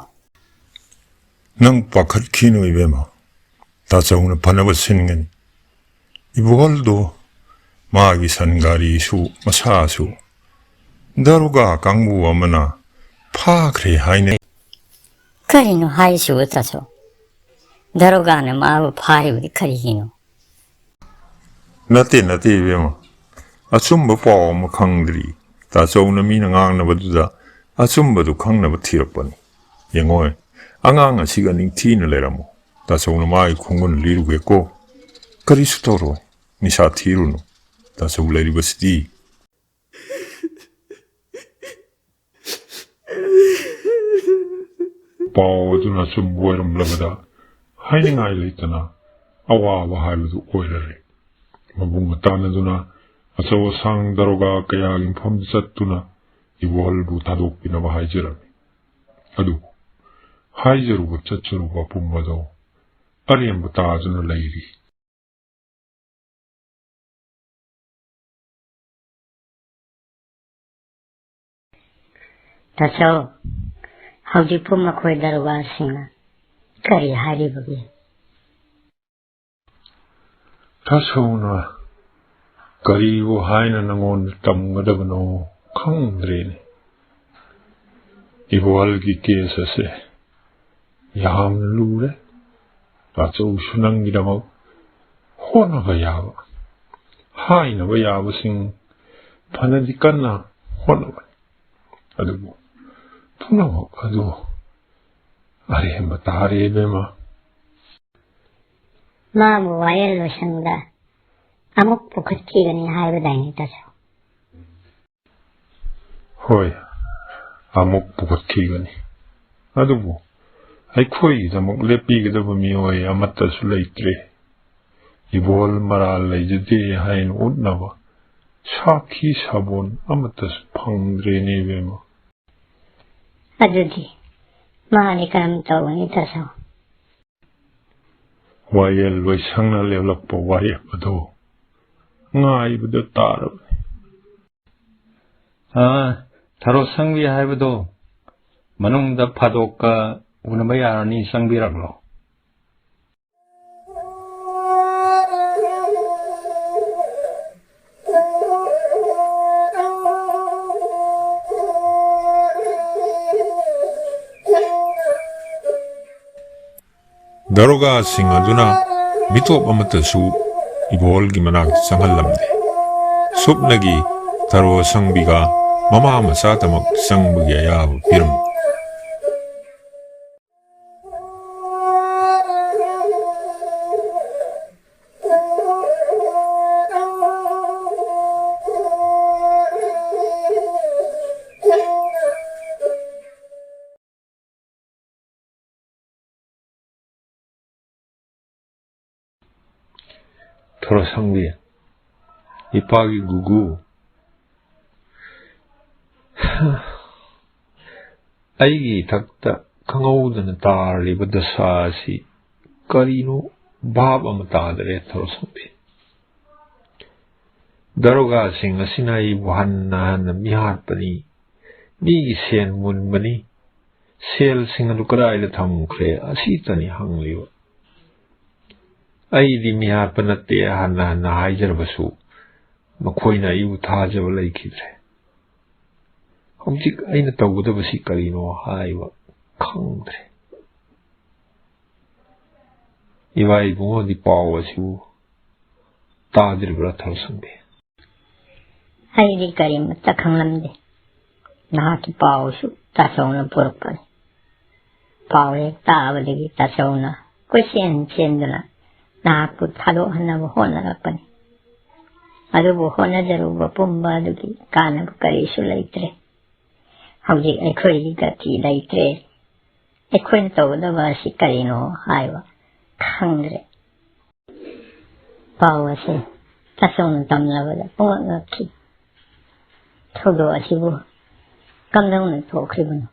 ꯅꯪ ꯄꯥꯈꯠꯈꯤꯅꯨ ꯏꯕꯦꯝꯃ, ꯇꯥꯆꯧꯅ ꯐꯅꯕ ꯁꯤꯟꯒꯅꯤ꯫ ꯏꯕꯣꯍꯜꯗꯣ ꯃꯥꯒꯤ ꯁꯟ ꯒꯥꯔꯤꯁꯨ ꯃꯁꯥꯁꯨ ꯗꯔꯣꯒꯥ ꯀꯥꯡꯕꯨ ꯑꯃꯅ ꯐꯥꯈ꯭ꯔꯦ ꯍꯥꯏꯅꯩ꯫ ꯀꯔꯤꯅꯣ ꯍꯥꯏꯔꯤꯁꯤꯕꯨ ꯇꯥꯆꯧ? ꯗꯔꯣꯒꯥꯅ ꯃꯥꯕꯨ ꯐꯥꯔꯤꯕꯗꯤ ꯀꯔꯤꯒꯤꯅꯣ? ꯅꯠꯇꯦ, ꯅꯠꯇꯦ ꯏꯕꯦꯝꯃ, ꯑꯆꯨꯝꯕ ꯄꯥꯎ ꯑꯃ ꯈꯪꯗ꯭ꯔꯤ꯫ ꯇꯥꯆꯧꯅ ꯃꯤꯅ ꯉꯥꯡꯅꯕꯗꯨꯗ ꯑꯆꯨꯝꯕꯗꯨ ꯈꯪꯅꯕ ꯊꯤꯔꯛꯄꯅꯤ꯫ ꯌꯦꯡꯉꯣꯏ, ꯑꯉꯥꯡ ꯑꯁꯤꯒ ꯅꯤꯡꯊꯤꯅ ꯂꯩꯔꯝꯃꯨ꯫ ꯇꯥꯆꯧꯅ ꯃꯥꯒꯤ ꯈꯣꯡꯒꯨꯟ ꯂꯤꯔꯨꯒꯦꯀꯣ꯫ ꯀꯔꯤꯁꯨ ꯇꯧꯔꯣꯏ, ꯅꯤꯁꯥ ꯊꯤꯔꯨꯅꯨ꯫ ꯇꯥꯆꯧ ꯂꯩꯔꯤꯕꯁꯤꯗꯤ꯫ ꯄꯥꯎ ꯑꯗꯨꯅ ꯑꯆꯨꯝꯕ ꯑꯣꯏꯔꯝꯂꯕꯗ ꯍꯥꯏꯅꯤꯡꯉꯥꯏ ꯂꯩꯇꯅ ꯑꯋꯥꯕ ꯍꯥꯏꯕꯗꯨ ꯑꯣꯏꯔꯔꯦ꯫ ꯃꯕꯨꯡ ꯃꯇꯥꯟ ꯑꯗꯨꯅ ꯑꯆꯧ ꯑꯁꯥꯡ ꯗꯔꯣꯒꯥ ꯀꯌꯥꯒꯤ ꯃꯐꯝꯗ ꯆꯠꯇꯨꯅ ꯏꯕꯣꯍꯜꯕꯨ ꯊꯥꯗꯣꯛꯄꯤꯅꯕ ꯍꯥꯏꯖꯔꯝꯃꯤ꯫ ꯑꯗꯨꯕꯨ ꯍꯥꯏꯖꯔꯨꯕ ꯆꯠꯆꯔꯨꯕ ꯄꯨꯝꯕꯗꯣ ꯑꯔꯦꯝꯕ ꯇꯥꯗꯨꯅ ꯂꯩꯔꯤ꯫ ꯇꯥꯆꯧ, ꯍꯧꯖꯤꯛꯄꯨ ꯃꯈꯣꯏ ꯗꯔꯣꯒꯥꯁꯤꯡꯅ ꯀꯔꯤ ꯍꯥꯏꯔꯤꯕꯒꯦ? ꯇꯥꯆꯧꯅ ꯀꯔꯤꯕꯨ ꯍꯥꯏꯅ ꯅꯉꯣꯟꯗ ꯇꯝꯒꯗꯕꯅꯣ ꯈꯪꯗ꯭ꯔꯦꯅꯦ꯫ ꯏꯕꯣꯍꯜꯒꯤ ꯀꯦꯁ ꯑꯁꯦ ꯌꯥꯝꯅ ꯂꯨꯔꯦ꯫ ꯇꯥꯆꯧꯁꯨ ꯅꯪꯒꯤꯗꯃꯛ ꯍꯣꯠꯅꯕ ꯌꯥꯕ, ꯍꯥꯏꯅꯕ ꯌꯥꯕꯁꯤꯡ ꯐꯅꯗꯤ ꯀꯟꯅ ꯍꯣꯠꯅꯕꯅꯤ꯫ ꯑꯗꯨꯕꯨ ꯄꯨꯝꯅꯃꯛ ꯑꯗꯨ ꯑꯔꯦꯝꯕ ꯇꯥꯔꯦ, ꯏꯕꯦꯝꯃ꯫ ꯃꯥꯕꯨ ꯋꯥꯌꯦꯜ ꯂꯣꯏꯁꯪꯗ ꯑꯃꯨꯛ ꯄꯨꯈꯠꯈꯤꯒꯅꯤ ꯍꯥꯏꯕꯗꯥꯏꯅꯦ, ꯇꯥꯆꯧ? ꯍꯣꯏ, ꯑꯃꯨꯛ ꯄꯨꯈꯠꯈꯤꯒꯅꯤ꯫ ꯑꯗꯨꯕꯨ ꯑꯩꯈꯣꯏꯒꯤꯗꯃꯛ ꯂꯦꯞꯄꯤꯒꯗꯕ ꯃꯤꯑꯣꯏ ꯑꯃꯠꯇꯁꯨ ꯂꯩꯇ꯭ꯔꯦ꯫ ꯏꯕꯣꯍꯜ ꯃꯔꯥꯜ ꯂꯩꯖꯗꯦ ꯍꯥꯏꯅ ꯎꯠꯅꯕ ꯁꯥꯈꯤ ꯁꯥꯕꯣꯟ ꯑꯃꯠꯇꯁꯨ ꯐꯪꯗ꯭ꯔꯦꯅꯦ, ꯏꯕꯦꯝꯃ꯫ ꯑꯗꯨꯗꯤ ꯃꯥꯗꯤ ꯀꯔꯝ ꯇꯧꯒꯅꯤ, ꯇꯥꯆꯧ? ꯋꯥꯌꯦꯜ ꯂꯣꯏꯁꯪꯅ ꯂꯦꯞꯂꯛꯄ ꯋꯥꯔꯦꯞ ꯑꯗꯨ ꯉꯥꯏꯕꯗ ꯇꯥꯔꯕꯅꯤ꯫ ꯑꯥ, ꯊꯔꯣ ꯁꯪꯕꯤ ꯍꯥꯏꯕꯗꯣ ꯃꯅꯨꯡꯗ ꯐꯥꯗꯣꯛꯀ ꯎꯅꯕ ꯌꯥꯔꯅꯤ, ꯆꯪꯕꯤꯔꯛꯂꯣ꯫ ꯗꯥꯔꯣꯒꯥꯁꯤꯡ ꯑꯗꯨꯅ ꯃꯤꯇꯣꯞ ꯑꯃꯠꯇꯁꯨ ꯏꯕꯣꯍꯜꯒꯤ ꯃꯅꯥꯛꯇ ꯆꯪꯍꯜꯂꯝꯗꯦ꯫ ꯁꯨꯞꯅꯒꯤ ꯊꯔꯣ ꯁꯪꯕꯤꯒ ꯃꯃꯥ ꯃꯆꯥꯗꯃꯛ ꯆꯪꯕꯒꯤ ꯑꯌꯥꯕ ꯄꯤꯔꯝꯃꯤ꯫ ꯈꯪꯕꯤ, ꯏꯄꯥꯒꯤ ꯒꯨꯒꯨ, ꯑꯩꯒꯤ ꯏꯊꯛꯇ ꯈꯪꯍꯧꯗꯅ ꯇꯥꯔꯤꯕ ꯗꯁꯥ ꯑꯁꯤ ꯀꯔꯤꯅꯣ ꯚꯥꯞ ꯑꯃ ꯇꯥꯗꯔꯦ, ꯊꯧꯔꯁꯝꯕꯤ꯫ ꯗꯔꯣꯒꯥꯁꯤꯡ ꯑꯁꯤꯅ ꯑꯩꯕꯨ ꯍꯟꯅ ꯍꯟꯅ ꯃꯤꯍꯥꯠꯄꯅꯤ, ꯃꯤꯒꯤ ꯁꯦꯟ ꯃꯨꯟꯕꯅꯤ, ꯁꯦꯜꯁꯤꯡ ꯑꯗꯨ ꯀꯗꯥꯏꯗ ꯊꯝꯈ꯭ꯔꯦ, ꯑꯁꯤꯇꯅꯤ ꯍꯪꯂꯤꯕ꯫ ꯑꯩꯗꯤ ꯃꯤꯍꯥꯠꯄ ꯅꯠꯇꯦ, ꯍꯟꯅ ꯍꯟꯅ ꯍꯥꯏꯖꯔꯕꯁꯨ ꯃꯈꯣꯏꯅ ꯑꯩꯕꯨ ꯊꯥꯖꯕ ꯂꯩꯈꯤꯗ꯭ꯔꯦ꯫ ꯍꯧꯖꯤꯛ ꯑꯩꯅ ꯇꯧꯒꯗꯕꯁꯤ ꯀꯔꯤꯅꯣ ꯍꯥꯏꯕ ꯈꯪꯗ꯭ꯔꯦ꯫ ꯏꯕꯥ ꯏꯕꯨꯡꯉꯣꯗꯤ ꯄꯥꯎ ꯑꯁꯤꯕꯨ ꯇꯥꯗ꯭ꯔꯤꯕ꯭ꯔꯥ, ꯊꯧꯔꯁꯝꯕꯤ? ꯑꯩꯗꯤ ꯀꯔꯤꯃꯠꯇ ꯈꯪꯂꯝꯗꯦ꯫ ꯅꯍꯥꯛꯀꯤ ꯄꯥꯎꯁꯨ ꯇꯥꯆꯧꯅ ꯄꯨꯔꯛꯄꯅꯤ꯫ ꯄꯥꯎ ꯍꯦꯛ ꯇꯥꯕꯗꯒꯤ ꯇꯥꯆꯧꯅ ꯀꯣꯏꯆꯦꯟ ꯆꯦꯟꯗꯨꯅ ꯅꯍꯥꯛꯄꯨ ꯊꯥꯗꯣꯛꯍꯟꯅꯕ ꯍꯣꯠꯅꯔꯛꯄꯅꯤ꯫ ꯑꯗꯨꯕꯨ ꯍꯣꯠꯅꯖꯔꯨꯕ ꯄꯨꯝꯕ ꯑꯗꯨꯒꯤ ꯀꯥꯟꯅꯕ ꯀꯔꯤꯁꯨ ꯂꯩꯇ꯭ꯔꯦ꯫ ꯍꯧꯖꯤꯛ ꯑꯩꯈꯣꯏꯒꯤ ꯒꯇꯤ ꯂꯩꯇ꯭ꯔꯦ꯫ ꯑꯩꯈꯣꯏꯅ ꯇꯧꯒꯗꯕ ꯑꯁꯤ ꯀꯔꯤꯅꯣ ꯍꯥꯏꯕ ꯈꯪꯗ꯭ꯔꯦ꯫ ꯄꯥꯎ ꯑꯁꯤ ꯇꯥꯆꯧꯅ ꯇꯝꯂꯕꯗ ꯄꯨꯡꯉꯛ ꯉꯛꯈꯤ꯫ ꯊꯧꯗꯣꯛ ꯑꯁꯤꯕꯨ ꯀꯝꯗꯧꯅ ꯊꯣꯛꯈ꯭ꯔꯤꯕꯅꯣ?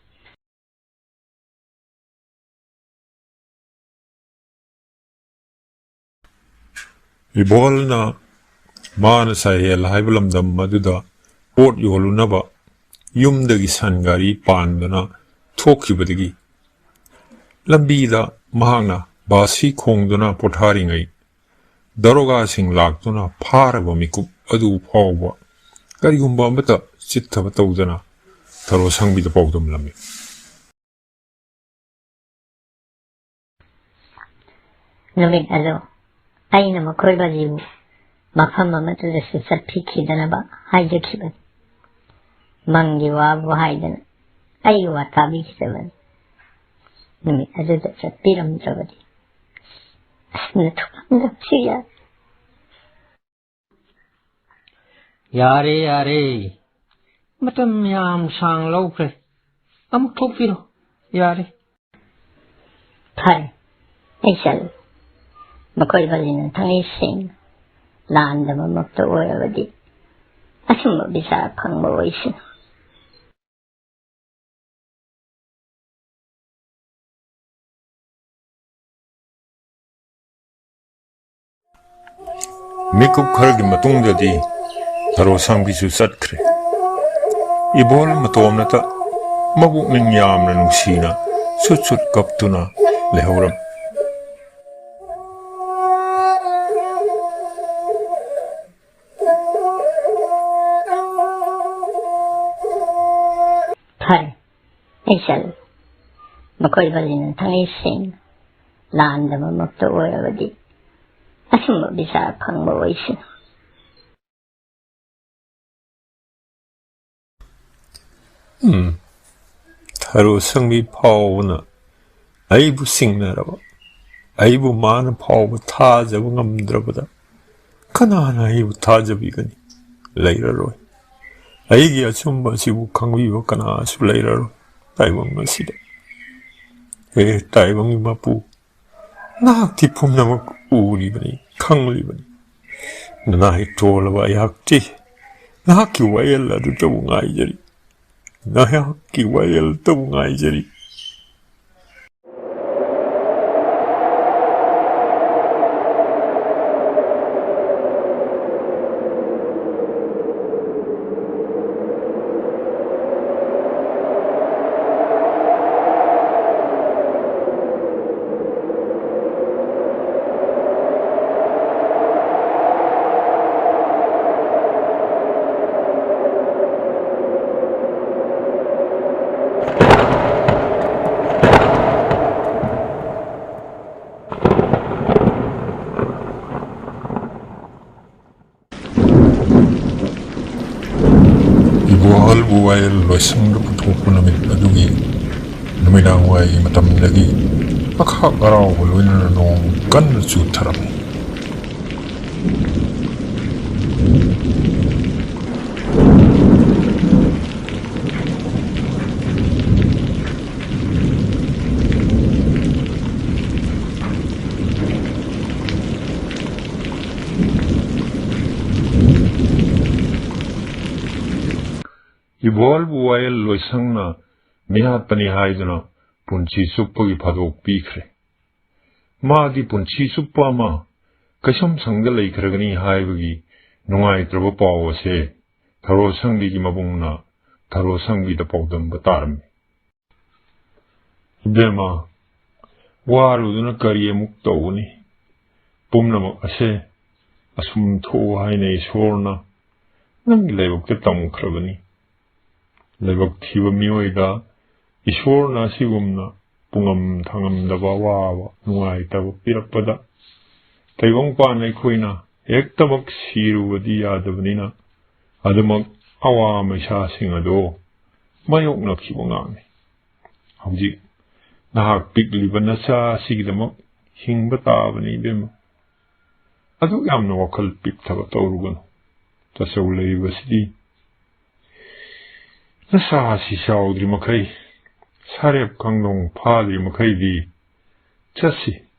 ꯏꯕꯣꯜꯅ ꯃꯥꯅ ꯁꯥꯍꯦꯜ ꯍꯥꯏꯕ ꯂꯝꯗꯝ ꯑꯗꯨꯗ ꯄꯣꯠ ꯌꯣꯜꯂꯨꯅꯕ ꯌꯨꯝꯗꯒꯤ ꯁꯟ ꯒꯥꯔꯤ ꯄꯥꯟꯗꯨꯅ ꯊꯣꯛꯈꯤꯕꯗꯒꯤ ꯂꯝꯕꯤꯗ ꯃꯍꯥꯛꯅ ꯕꯥꯁꯤ ꯈꯣꯡꯗꯨꯅ ꯄꯣꯊꯥꯔꯤꯉꯩ ꯗꯔꯣꯒꯥꯁꯤꯡ ꯂꯥꯛꯇꯨꯅ ꯐꯥꯔꯕ ꯃꯤꯀꯨꯞ ꯑꯗꯨ ꯐꯥꯎꯕ ꯀꯔꯤꯒꯨꯝꯕ ꯑꯃꯠꯇ ꯆꯤꯠꯊꯕ ꯇꯧꯗꯅ ꯊꯧꯔꯁꯝꯕꯤꯗ ꯄꯥꯎꯗꯝꯂꯝꯃꯤ꯫ ꯅꯨꯃꯤꯠ ꯑꯗꯨ ꯑꯩꯅ ꯃꯈꯣꯏ ꯕꯥꯖꯤꯕꯨ ꯃꯐꯝ ꯑꯃꯠꯇꯗꯁꯨ ꯆꯠꯄꯤꯈꯤꯗꯅꯕ ꯍꯥꯏꯖꯈꯤꯕꯅꯤ꯫ ꯃꯪꯒꯤ ꯋꯥꯕꯨ ꯍꯥꯏꯗꯅ ꯑꯩꯒꯤ ꯋꯥ ꯇꯥꯕꯤꯈꯤꯗꯕꯅꯤ꯫ ꯅꯨꯃꯤꯠ ꯑꯗꯨꯗ ꯆꯠꯄꯤꯔꯝꯗ꯭ꯔꯕꯗꯤ ꯑꯁꯨꯝꯅ ꯊꯣꯛꯂꯝꯗꯕꯁꯨ ꯌꯥꯏ꯫ ꯌꯥꯔꯦ, ꯌꯥꯔꯦ꯫ ꯃꯇꯝ ꯌꯥꯝ ꯁꯥꯡ ꯂꯧꯈ꯭ꯔꯦ꯫ ꯑꯃꯨꯛ ꯊꯣꯛꯄꯤꯔꯣ꯫ ꯌꯥꯔꯦ꯫ ꯐꯔꯦ, ꯑꯩ ꯆꯠꯂꯦ꯫ ꯃꯈꯣꯏ ꯕꯥꯖꯤꯅ ꯊꯥꯡꯉꯩ ꯁꯦꯡꯅ ꯂꯥꯟꯗꯕꯃꯛꯇ ꯑꯣꯏꯔꯕꯗꯤ ꯑꯆꯨꯝꯕ ꯕꯤꯆꯥꯔ ꯐꯪꯕ ꯑꯣꯏꯁꯅꯨ꯫ ꯃꯤꯀꯨꯞ ꯈꯔꯒꯤ ꯃꯇꯨꯡꯗꯗꯤ ꯊꯔꯣ ꯁꯥꯡꯕꯤꯁꯨ ꯆꯠꯈ꯭ꯔꯦ꯫ ꯏꯕꯣꯜ ꯃꯇꯣꯝꯅꯇ ꯃꯕꯨꯛꯅꯤꯡ ꯌꯥꯝꯅ ꯅꯨꯡꯁꯤꯅ ꯁꯨꯠ ꯁꯨꯠ ꯀꯞꯇꯨꯅ ꯂꯩꯍꯧꯔꯝꯃꯤ꯫ ꯐꯔꯦ, ꯑꯩ ꯆꯠꯂꯦ꯫ ꯃꯈꯣꯏ ꯕꯂꯤꯅ ꯊꯥꯡꯉꯩ ꯁꯦꯡꯅ ꯂꯥꯟꯗꯕꯃꯛꯇ ꯑꯣꯏꯔꯕꯗꯤ ꯑꯆꯨꯝꯕ ꯕꯤꯆꯥꯔ ꯐꯪꯕ ꯑꯣꯏꯁꯅꯨ꯫ ꯎꯝ, ꯊꯔꯣ ꯁꯪꯕꯤ ꯐꯥꯎꯕꯅ ꯑꯩꯕꯨ ꯆꯤꯡꯅꯔꯕ, ꯑꯩꯕꯨ ꯃꯥꯅ ꯐꯥꯎꯕ ꯊꯥꯖꯕ ꯉꯝꯗ꯭ꯔꯕꯗ ꯀꯅꯥꯅ ꯑꯩꯕꯨ ꯊꯥꯖꯕꯤꯒꯅꯤ? ꯂꯩꯔꯔꯣꯏ꯫ ꯑꯩꯒꯤ ꯑꯆꯨꯝꯕ ꯑꯁꯤꯕꯨ ꯈꯪꯕꯤꯕ ꯀꯅꯥꯁꯨ ꯂꯩꯔꯔꯣꯏ ꯇꯥꯏꯕꯪ ꯑꯁꯤꯗ꯫ ꯍꯦ ꯇꯥꯏꯕꯪꯒꯤ ꯃꯄꯨ, ꯅꯍꯥꯛꯇꯤ ꯄꯨꯝꯅꯃꯛ ꯎꯔꯤꯕꯅꯤ, ꯈꯪꯂꯤꯕꯅꯤ꯫ ꯅꯅꯥꯏ ꯇꯣꯜꯂꯕ ꯑꯩꯍꯥꯛꯇꯤ ꯅꯍꯥꯛꯀꯤ ꯋꯥꯌꯦꯜ ꯑꯗꯨꯇꯕꯨ ꯉꯥꯏꯖꯔꯤ꯫ ꯅꯍꯥꯛꯀꯤ ꯋꯥꯌꯦꯜꯇꯕꯨ ꯉꯥꯏꯖꯔꯤ꯫ ꯏꯕꯣꯍꯜꯕꯨ ꯋꯥꯌꯦꯜ ꯂꯣꯏꯁꯪꯗ ꯄꯨꯊꯣꯛꯄ ꯅꯨꯃꯤꯠ ꯑꯗꯨꯒꯤ ꯅꯨꯃꯤꯗꯥꯡ ꯋꯥꯏꯒꯤ ꯃꯇꯝꯗꯒꯤ ꯑꯈꯥꯛ ꯑꯔꯥꯎꯕ ꯂꯣꯏꯅꯅ ꯅꯣꯡ ꯀꯟꯅ ꯆꯨꯊꯔꯝꯃꯤ꯫ ꯏꯕꯣꯍꯜꯕꯨ ꯋꯥꯌꯦꯜ ꯂꯣꯏꯁꯪꯅ ꯃꯤꯍꯥꯠꯄꯅꯤ ꯍꯥꯏꯗꯨꯅ ꯄꯨꯟꯁꯤ ꯆꯨꯞꯄꯒꯤ ꯐꯥꯗꯣꯛ ꯄꯤꯈ꯭ꯔꯦ꯫ ꯃꯥꯗꯤ ꯄꯨꯟꯁꯤ ꯆꯨꯞꯄ ꯑꯃ ꯀꯩꯁꯨꯝꯁꯪꯗ ꯂꯩꯈ꯭ꯔꯒꯅꯤ ꯍꯥꯏꯕꯒꯤ ꯅꯨꯡꯉꯥꯏꯇ꯭ꯔꯕ ꯄꯥꯎ ꯑꯁꯦ ꯊꯔꯣ ꯁꯪꯕꯤꯒꯤ ꯃꯕꯨꯡꯅ ꯊꯔꯣ ꯁꯪꯕꯤꯗ ꯄꯥꯎꯗꯝꯕ ꯇꯥꯔꯝꯃꯤ꯫ "ꯏꯕꯦꯝꯃ, ꯋꯥꯔꯨꯗꯨꯅ ꯀꯔꯤ ꯑꯃꯨꯛ ꯇꯧꯒꯅꯤ? ꯄꯨꯝꯅꯃꯛ ꯑꯁꯦ ꯑꯁꯨꯝ ꯊꯣꯛꯎ ꯍꯥꯏꯅ ꯏꯁꯣꯔꯅ ꯅꯪꯒꯤ ꯂꯥꯏꯕꯛꯇ ꯇꯝꯈ꯭ꯔꯕꯅꯤ꯫ ꯂꯥꯏꯕꯛ ꯊꯤꯕ ꯃꯤꯑꯣꯏꯗ ꯏꯁꯣꯔꯅ ꯑꯁꯤꯒꯨꯝꯅ ꯄꯨꯡꯉꯝ ꯊꯉꯝꯗꯕ ꯑꯋꯥꯕ ꯅꯨꯡꯉꯥꯏꯇꯕ ꯄꯤꯔꯛꯄꯗ ꯇꯥꯏꯕꯪꯄꯥꯟ ꯑꯩꯈꯣꯏꯅ ꯍꯦꯛꯇꯃꯛ ꯁꯤꯔꯨꯕꯗꯤ ꯌꯥꯗꯕꯅꯤꯅ ꯑꯗꯨꯃꯛ ꯑꯋꯥ ꯃꯩꯁꯥꯁꯤꯡ ꯑꯗꯣ ꯃꯥꯌꯣꯛꯅꯈꯤꯕ ꯉꯥꯛꯅꯤ꯫ ꯍꯧꯖꯤꯛ ꯅꯍꯥꯛ ꯄꯤꯛꯂꯤꯕ ꯅꯆꯥ ꯑꯁꯤꯒꯤꯗꯃꯛ ꯍꯤꯡꯕ ꯇꯥꯕꯅꯤ ꯏꯕꯦꯝꯃ꯫ ꯑꯗꯨꯛ ꯌꯥꯝꯅ ꯋꯥꯈꯜ ꯄꯤꯛꯊꯕ ꯇꯧꯔꯨꯒꯅꯨ꯫ ꯇꯥꯆꯧ ꯂꯩꯔꯤꯕꯁꯤꯗꯤ ꯅꯁꯥ ꯑꯁꯤ ꯆꯥꯎꯗ꯭ꯔꯤ ꯃꯈꯩ, ꯁꯥꯔꯦꯞ ꯀꯥꯡꯗꯣꯡ ꯐꯥꯗ꯭ꯔꯤ ꯃꯈꯩꯗꯤ ꯆꯠꯁꯤ,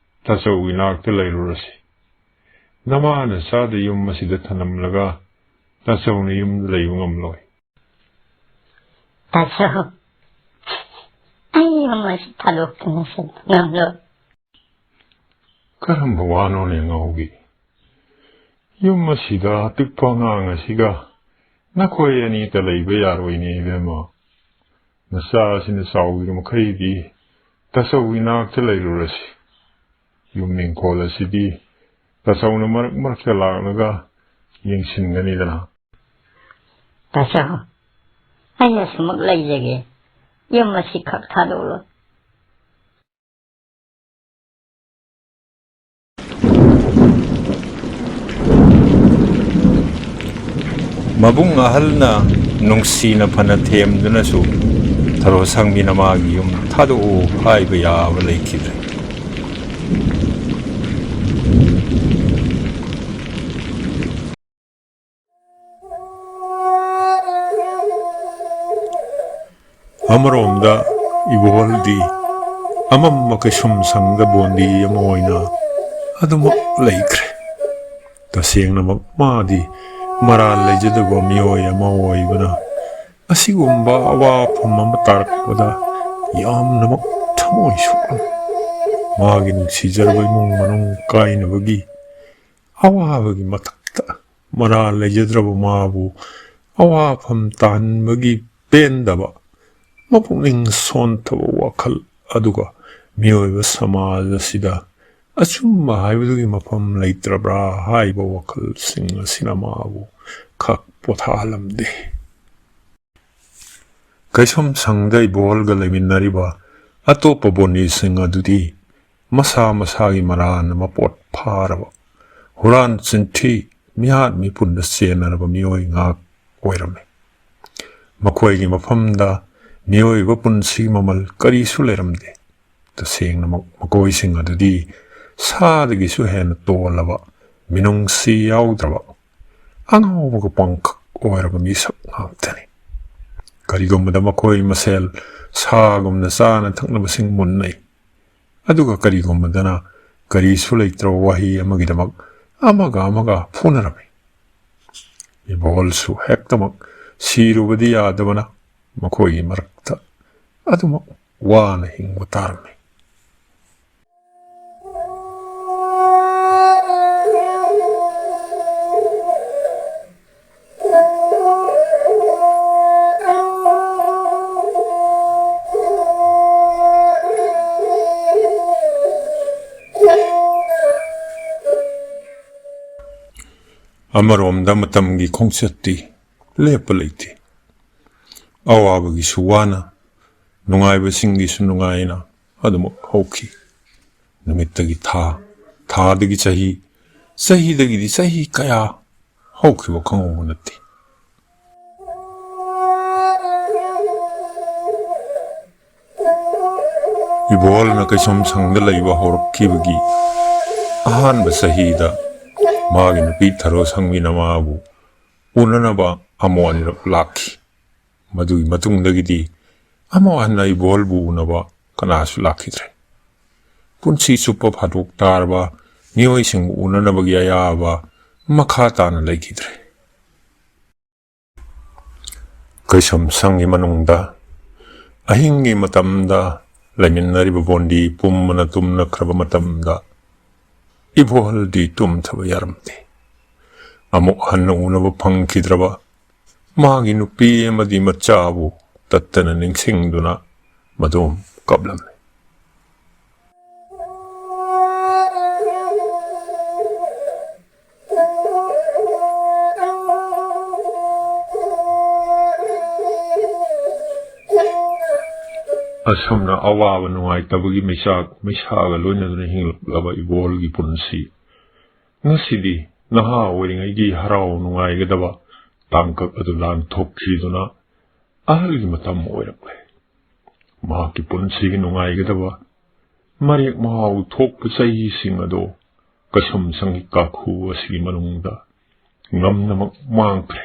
ꯇꯥꯆꯧꯒꯤ ꯅꯥꯛꯇ ꯂꯩꯔꯨꯔꯁꯤ꯫ ꯅꯃꯥ ꯅꯆꯥꯗ ꯌꯨꯝ ꯑꯁꯤꯗ ꯊꯅꯝꯂꯒ ꯇꯥꯆꯧꯅ ꯌꯨꯝꯗ ꯂꯩꯕ ꯉꯝꯂꯣꯏ꯫" "ꯇꯥꯆꯧ, ꯑꯩ ꯌꯨꯝ ꯑꯁꯤ ꯊꯥꯗꯣꯛꯇꯨꯅ ꯆꯠꯄ ꯉꯝꯂꯣꯏ꯫" "ꯀꯔꯝꯕ ꯋꯥꯅꯣꯅꯦ ꯉꯥꯎꯕꯤ? ꯌꯨꯝ ꯑꯁꯤꯗ ꯑꯄꯤꯛꯄ ꯑꯉꯥꯡ ꯑꯁꯤꯒ ꯅꯈꯣꯏ ꯑꯅꯤꯇ ꯂꯩꯕ ꯌꯥꯔꯣꯏꯅꯦ ꯏꯕꯦꯝꯃ꯫ ꯅꯆꯥ ꯑꯁꯤꯅ ꯆꯥꯎꯗ꯭ꯔꯤ ꯃꯈꯩꯗꯤ ꯇꯥꯆꯧꯒꯤ ꯅꯥꯛꯇ ꯂꯩꯔꯨꯔꯁꯤ꯫ ꯌꯨꯝ ꯏꯪꯈꯣꯜ ꯑꯁꯤꯗꯤ ꯇꯥꯆꯧꯅ ꯃꯔꯛ ꯃꯔꯛꯇ ꯂꯥꯛꯂꯒ ꯌꯦꯡꯁꯤꯟꯒꯅꯤꯗꯅ꯫" "ꯇꯥꯆꯧ, ꯑꯩ ꯑꯁꯨꯃꯛ ꯂꯩꯖꯒꯦ꯫ ꯌꯨꯝ ꯑꯁꯤ ꯈꯛ ꯊꯥꯗꯣꯛꯂꯣ꯫" ꯃꯕꯨꯡ ꯑꯍꯜꯅ ꯅꯨꯡꯁꯤꯅ ꯐꯅ ꯊꯦꯝꯗꯨꯅꯁꯨ ꯊꯔꯣ ꯁꯪꯕꯤꯅ ꯃꯥꯒꯤ ꯌꯨꯝ ꯊꯥꯗꯣꯛꯎ ꯍꯥꯏꯕ ꯌꯥꯕ ꯂꯩꯈꯤꯗ꯭ꯔꯦ꯫ ꯑꯃꯔꯣꯝꯗ ꯏꯕꯣꯍꯜꯗꯤ ꯑꯃꯝꯕ ꯀꯩꯁꯨꯝꯁꯪꯗ ꯕꯣꯟꯗꯤ ꯑꯃ ꯑꯣꯏꯅ ꯑꯗꯨꯃꯛ ꯂꯩꯈ꯭ꯔꯦ꯫ ꯇꯁꯦꯡꯅꯃꯛ ꯃꯥꯗꯤ ꯃꯔꯥꯜ ꯂꯩꯖꯗꯕ ꯃꯤꯑꯣꯏ ꯑꯃ ꯑꯣꯏꯕꯅ ꯑꯁꯤꯒꯨꯝꯕ ꯑꯋꯥꯐꯝ ꯑꯃ ꯇꯥꯔꯛꯄꯗ ꯌꯥꯝꯅꯃꯛ ꯊꯃꯣꯏ ꯁꯣꯛꯂꯝꯃꯤ꯫ ꯃꯥꯒꯤ ꯅꯨꯡꯁꯤꯖꯔꯕ ꯏꯃꯨꯡ ꯃꯅꯨꯡ ꯀꯥꯏꯅꯕꯒꯤ ꯑꯋꯥꯕꯒꯤ ꯃꯊꯛꯇ ꯃꯔꯥ ꯂꯩꯖꯗ꯭ꯔꯕ ꯃꯥꯕꯨ ꯑꯋꯥꯐꯝ ꯇꯥꯍꯟꯕꯒꯤ ꯄꯦꯟꯗꯕ, ꯃꯄꯨꯛꯅꯤꯡ ꯁꯣꯟꯊꯕ ꯋꯥꯈꯜ, ꯑꯗꯨꯒ ꯃꯤꯑꯣꯏꯕ ꯁꯃꯥꯖ ꯑꯁꯤꯗ ꯑꯆꯨꯝꯕ ꯍꯥꯏꯕꯗꯨꯒꯤ ꯃꯐꯝ ꯂꯩꯇ꯭ꯔꯕ꯭ꯔꯥ ꯍꯥꯏꯕ ꯋꯥꯈꯜꯁꯤꯡ ꯑꯁꯤꯅ ꯃꯥꯕꯨ ꯈꯛ ꯄꯣꯊꯥꯍꯜꯂꯝꯗꯦ꯫ ꯀꯩꯁꯨꯝ ꯁꯪꯗ ꯏꯕꯣꯜꯒ ꯂꯩꯃꯤꯟꯅꯔꯤꯕ ꯑꯇꯣꯞꯄ ꯕꯣꯅꯤꯁꯤꯡ ꯑꯗꯨꯗꯤ ꯃꯁꯥ ꯃꯁꯥꯒꯤ ꯃꯔꯥꯟꯅ ꯃꯄꯣꯠ ꯐꯥꯔꯕ, ꯍꯨꯔꯥꯟ ꯆꯤꯟꯊꯤ, ꯃꯤꯍꯥꯠ ꯃꯤꯄꯨꯟꯗ ꯆꯦꯟꯅꯔꯕ ꯃꯤꯑꯣꯏ ꯉꯥꯛ ꯑꯣꯏꯔꯝꯃꯤ꯫ ꯃꯈꯣꯏꯒꯤ ꯃꯐꯝꯗ ꯃꯤꯑꯣꯏꯕ ꯄꯨꯟꯁꯤꯒꯤ ꯃꯃꯜ ꯀꯔꯤꯁꯨ ꯂꯩꯔꯝꯗꯦ꯫ ꯇꯁꯦꯡꯅꯃꯛ ꯃꯈꯣꯏꯁꯤꯡ ꯑꯗꯨꯗꯤ ꯁꯥꯗꯒꯤꯁꯨ ꯍꯦꯟꯅ ꯇꯣꯜꯂꯕ, ꯃꯤꯅꯨꯡꯁꯤ ꯌꯥꯎꯗ꯭ꯔꯕ, ꯑꯉꯥꯎꯕꯒ ꯄꯪꯈꯛ ꯑꯣꯏꯔꯕ ꯃꯤꯁꯛ ꯉꯥꯛꯇꯅꯤ꯫ ꯀꯔꯤꯒꯨꯝꯕꯗ ꯃꯈꯣꯏ ꯃꯁꯦꯜ ꯁꯥꯒꯨꯝꯅ ꯆꯥꯅ ꯊꯛꯅꯕꯁꯤꯡ ꯃꯨꯟꯅꯩ, ꯑꯗꯨꯒ ꯀꯔꯤꯒꯨꯝꯕꯗꯅ ꯀꯔꯤꯁꯨ ꯂꯩꯇ꯭ꯔꯕ ꯋꯥꯍꯩ ꯑꯃꯒꯤꯗꯃꯛ ꯑꯃꯒ ꯑꯃꯒ ꯐꯨꯅꯔꯝꯃꯤ꯫ ꯏꯕꯣꯜꯁꯨ ꯍꯦꯛꯇꯃꯛ ꯁꯤꯔꯨꯕꯗꯤ ꯌꯥꯗꯕꯅ ꯃꯈꯣꯏꯒꯤ ꯃꯔꯛꯇ ꯑꯗꯨꯃꯛ ꯋꯥꯅ ꯍꯤꯡꯕ ꯇꯥꯔꯝꯃꯤ꯫ ꯑꯃꯔꯣꯝꯗ ꯃꯇꯝꯒꯤ ꯈꯣꯡꯆꯠꯇꯤ ꯂꯦꯞꯄ ꯂꯩꯇꯦ꯫ ꯑꯋꯥꯕꯒꯤꯁꯨ ꯋꯥꯅ, ꯅꯨꯡꯉꯥꯏꯕꯁꯤꯡꯒꯤꯁꯨ ꯅꯨꯡꯉꯥꯏꯅ ꯑꯗꯨꯃꯛ ꯍꯧꯈꯤ꯫ ꯅꯨꯃꯤꯠꯇꯒꯤ ꯊꯥ, ꯊꯥꯗꯒꯤ ꯆꯍꯤ, ꯆꯍꯤꯗꯒꯤꯗꯤ ꯆꯍꯤ ꯀꯌꯥ ꯍꯧꯈꯤꯕ ꯈꯪꯍꯧꯕ ꯅꯠꯇꯦ꯫ ꯏꯕꯣꯜꯅ ꯀꯩꯁꯨꯝ ꯁꯪꯗ ꯂꯩꯕ ꯍꯧꯔꯛꯈꯤꯕꯒꯤ ꯑꯍꯥꯟꯕ ꯆꯍꯤꯗ ꯃꯥꯒꯤ ꯅꯨꯄꯤ ꯊꯔꯣ ꯁꯪꯕꯤꯅ ꯃꯥꯕꯨ ꯎꯅꯅꯕ ꯑꯃꯨꯛ ꯑꯅꯤꯔꯛ ꯂꯥꯛꯈꯤ꯫ ꯃꯗꯨꯒꯤ ꯃꯇꯨꯡꯗꯒꯤꯗꯤ ꯑꯃꯨꯛ ꯍꯟꯅ ꯏꯕꯣꯜꯕꯨ ꯎꯅꯕ ꯀꯅꯥꯁꯨ ꯂꯥꯛꯈꯤꯗ꯭ꯔꯦ꯫ ꯄꯨꯟꯁꯤ ꯆꯨꯞꯄ ꯐꯥꯗꯣꯛ ꯇꯥꯔꯕ ꯃꯤꯑꯣꯏꯁꯤꯡꯕꯨ ꯎꯅꯅꯕꯒꯤ ꯑꯌꯥꯕ ꯃꯈꯥ ꯇꯥꯅ ꯂꯩꯈꯤꯗ꯭ꯔꯦ꯫ ꯀꯩꯁꯨꯝꯁꯪꯒꯤ ꯃꯅꯨꯡꯗ ꯑꯍꯤꯡꯒꯤ ꯃꯇꯝꯗ ꯂꯩꯃꯤꯟꯅꯔꯤꯕ ꯕꯣꯟꯗꯤ ꯄꯨꯝꯕꯅ ꯇꯨꯝꯅꯈ꯭ꯔꯕ ꯃꯇꯝꯗ ꯏꯕꯣꯍꯜꯗꯤ ꯇꯨꯝꯊꯕ ꯌꯥꯔꯝꯗꯦ꯫ ꯑꯃꯨꯛ ꯍꯟꯅ ꯎꯅꯕ ꯐꯪꯈꯤꯗ꯭ꯔꯕ ꯃꯥꯒꯤ ꯅꯨꯄꯤ ꯑꯃꯗꯤ ꯃꯆꯥꯕꯨ ꯇꯠꯇꯅ ꯅꯤꯡꯁꯤꯡꯗꯨꯅ ꯃꯗꯨꯝ ꯀꯞꯂꯝꯃꯤ꯫ ꯑꯁꯨꯝꯅ ꯑꯋꯥꯕ ꯅꯨꯡꯉꯥꯏꯇꯕꯒꯤ ꯃꯩꯁꯥꯛ ꯃꯩꯁꯥꯒ ꯂꯣꯏꯅꯗꯨꯅ ꯍꯤꯡꯂꯛꯂꯕ ꯏꯕꯣꯜꯒꯤ ꯄꯨꯟꯁꯤ ꯉꯁꯤꯗꯤ ꯅꯍꯥ ꯑꯣꯏꯔꯤꯉꯩꯒꯤ ꯍꯔꯥꯎ ꯅꯨꯡꯉꯥꯏꯒꯗꯕ ꯇꯥꯡꯀꯛ ꯑꯗꯨ ꯂꯥꯟꯊꯣꯛꯈꯤꯗꯨꯅ ꯑꯍꯜꯒꯤ ꯃꯇꯝ ꯑꯣꯏꯔꯛꯂꯦ꯫ ꯃꯍꯥꯛꯀꯤ ꯄꯨꯟꯁꯤꯒꯤ ꯅꯨꯡꯉꯥꯏꯒꯗꯕ ꯃꯔꯦꯛ ꯃꯍꯥꯎ ꯊꯣꯛꯄ ꯆꯍꯤꯁꯤꯡ ꯑꯗꯨ ꯀꯁꯨꯝꯁꯪꯒꯤ ꯀꯥꯈꯨ ꯑꯁꯤꯒꯤ ꯃꯅꯨꯡꯗ ꯉꯝꯅꯃꯛ ꯃꯥꯡꯈ꯭ꯔꯦ꯫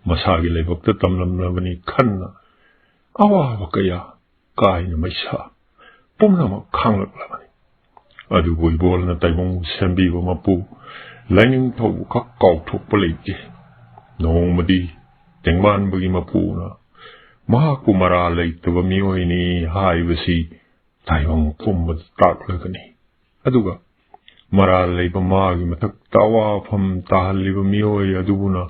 ꯃꯁꯥꯒꯤ ꯂꯥꯏꯕꯛꯇ ꯇꯝꯂꯝꯂꯕꯅꯤ ꯈꯟꯅ ꯑꯋꯥꯕ ꯀꯌꯥ ꯀꯥꯏꯅ ꯃꯩꯁꯥ ꯄꯨꯝꯅꯃꯛ ꯈꯥꯡꯂꯛꯂꯕꯅꯤ꯫ ꯑꯗꯨꯕꯨ ꯏꯕꯣꯜꯅ ꯇꯥꯏꯕꯪꯕꯨ ꯁꯦꯝꯕꯤꯕ ꯃꯄꯨ ꯂꯥꯏꯅꯤꯡꯊꯧꯕꯨ ꯈꯛ ꯀꯥꯎꯊꯣꯛꯄ ꯂꯩꯇꯦ꯫ ꯅꯣꯡꯃꯗꯤ ꯇꯦꯡꯕꯥꯟꯕꯒꯤ ꯃꯄꯨꯅ ꯃꯍꯥꯛꯄꯨ ꯃꯔꯥꯜ ꯂꯩꯇꯕ ꯃꯤꯑꯣꯏꯅꯤ ꯍꯥꯏꯕꯁꯤ ꯇꯥꯏꯕꯪ ꯄꯨꯝꯕꯗ ꯇꯥꯛꯂꯒꯅꯤ꯫ ꯑꯗꯨꯒ ꯃꯔꯥꯜ ꯂꯩꯕ ꯃꯥꯒꯤ ꯃꯊꯛꯇ ꯑꯋꯥꯐꯝ ꯇꯥꯍꯜꯂꯤꯕ ꯃꯤꯑꯣꯏ ꯑꯗꯨꯕꯨꯅ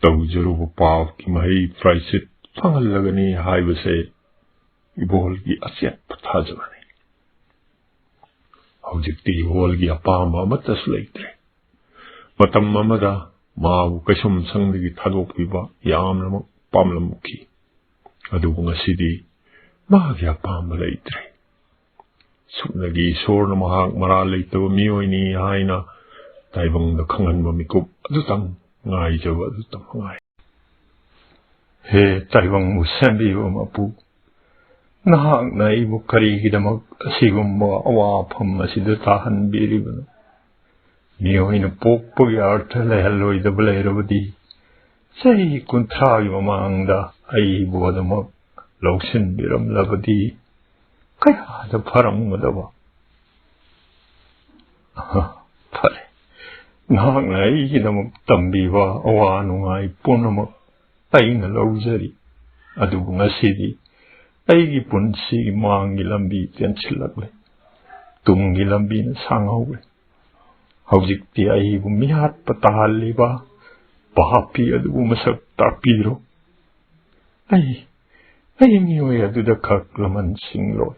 ꯇꯧꯖꯔꯨꯕ ꯄꯥꯞꯀꯤ ꯃꯍꯩ ꯄ꯭ꯔꯥꯏꯆꯤꯠ ꯐꯪꯍꯜꯂꯒꯅꯤ ꯍꯥꯏꯕꯁꯦ ꯏꯕꯣꯜꯒꯤ ꯑꯆꯦꯠꯄ ꯊꯥꯖꯕꯅꯤ꯫ ꯍꯧꯖꯤꯛꯇꯤ ꯏꯕꯣꯜꯒꯤ ꯑꯄꯥꯝꯕ ꯑꯃꯠꯇꯁꯨ ꯂꯩꯇ꯭ꯔꯦ꯫ ꯃꯇꯝ ꯑꯃꯗ ꯃꯥꯕꯨ ꯀꯩꯁꯨꯝꯁꯪꯗꯒꯤ ꯊꯥꯗꯣꯛꯄꯤꯕ ꯌꯥꯝꯅꯃꯛ ꯄꯥꯝꯂꯝꯈꯤ꯫ ꯑꯗꯨꯕꯨ ꯉꯁꯤꯗꯤ ꯃꯥꯒꯤ ꯑꯄꯥꯝꯕ ꯂꯩꯇ꯭ꯔꯦ꯫ ꯁꯨꯞꯅꯒꯤ ꯏꯁꯣꯔꯅ ꯃꯍꯥꯛ ꯃꯔꯥꯜ ꯂꯩꯇꯕ ꯃꯤꯑꯣꯏꯅꯤ ꯍꯥꯏꯅ ꯇꯥꯏꯕꯪꯗ ꯈꯪꯍꯟꯕ ꯃꯤꯀꯨꯞ ꯑꯗꯨꯇꯪ ꯉꯥꯏꯖꯕ ꯑꯗꯨꯇꯪ ꯉꯥꯏ꯫ ꯍꯦ ꯇꯥꯏꯕꯪꯕꯨ ꯁꯦꯝꯕꯤꯕ ꯃꯄꯨ, ꯅꯍꯥꯛꯅ ꯑꯩꯕꯨ ꯀꯔꯤꯒꯤꯗꯃꯛ ꯑꯁꯤꯒꯨꯝꯕ ꯑꯋꯥꯐꯝ ꯑꯁꯤꯗ ꯇꯥꯍꯟꯕꯤꯔꯤꯕꯅꯣ? ꯃꯤꯑꯣꯏꯅ ꯄꯣꯛꯄꯒꯤ ꯑꯔꯊ ꯂꯩꯍꯜꯂꯣꯏꯗꯕ ꯂꯩꯔꯕꯗꯤ, ꯆꯍꯤ ꯀꯨꯟꯊ꯭ꯔꯥꯒꯤ ꯃꯃꯥꯡꯗ ꯑꯩꯕꯨ ꯑꯗꯨꯃꯛ ꯂꯧꯁꯤꯟꯕꯤꯔꯝꯂꯕꯗꯤ ꯀꯌꯥꯗ ꯐꯔꯝꯒꯗꯕ꯫ ꯑꯍ, ꯐꯔꯦ, ꯅꯍꯥꯛꯅ ꯑꯩꯒꯤꯗꯃꯛ ꯇꯝꯕꯤꯕ ꯑꯋꯥ ꯅꯨꯡꯉꯥꯏ ꯄꯨꯝꯅꯃꯛ ꯑꯩꯅ ꯂꯧꯖꯔꯤ꯫ ꯑꯗꯨꯕꯨ ꯉꯁꯤꯗꯤ ꯑꯩꯒꯤ ꯄꯨꯟꯁꯤꯒꯤ ꯃꯥꯡꯒꯤ ꯂꯝꯕꯤ ꯇꯦꯟꯁꯤꯜꯂꯛꯂꯦ꯫ ꯇꯨꯡꯒꯤ ꯂꯝꯕꯤꯅ ꯁꯥꯡꯍꯧꯔꯦ꯫ ꯍꯧꯖꯤꯛꯇꯤ ꯑꯩꯕꯨ ꯃꯤꯍꯥꯠꯄ ꯇꯥꯍꯜꯂꯤꯕ ꯄꯥꯄꯤ ꯑꯗꯨꯕꯨ ꯃꯁꯛ ꯇꯥꯛꯄꯤꯔꯣ꯫ ꯑꯩ, ꯑꯩ ꯃꯤꯑꯣꯏ ꯑꯗꯨꯗ ꯈꯛ ꯂꯃꯟꯁꯤꯡꯂꯣꯏ꯫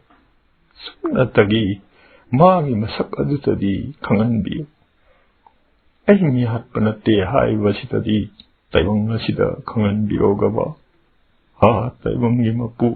ꯁꯨꯞꯅꯇꯒꯤ ꯃꯥꯒꯤ ꯃꯁꯛ ꯑꯗꯨꯇꯗꯤ ꯈꯪꯍꯟꯕꯤꯌꯨ꯫ ꯑꯩ ꯃꯤꯍꯥꯠꯄ ꯅꯠꯇꯦ ꯍꯥꯏꯕꯁꯤꯗꯗꯤ ꯇꯥꯏꯕꯪ ꯑꯁꯤꯗ ꯈꯪꯍꯟꯕꯤꯔꯣꯒꯕ꯫ ꯍꯥ, ꯇꯥꯏꯕꯪꯒꯤ ꯃꯄꯨ,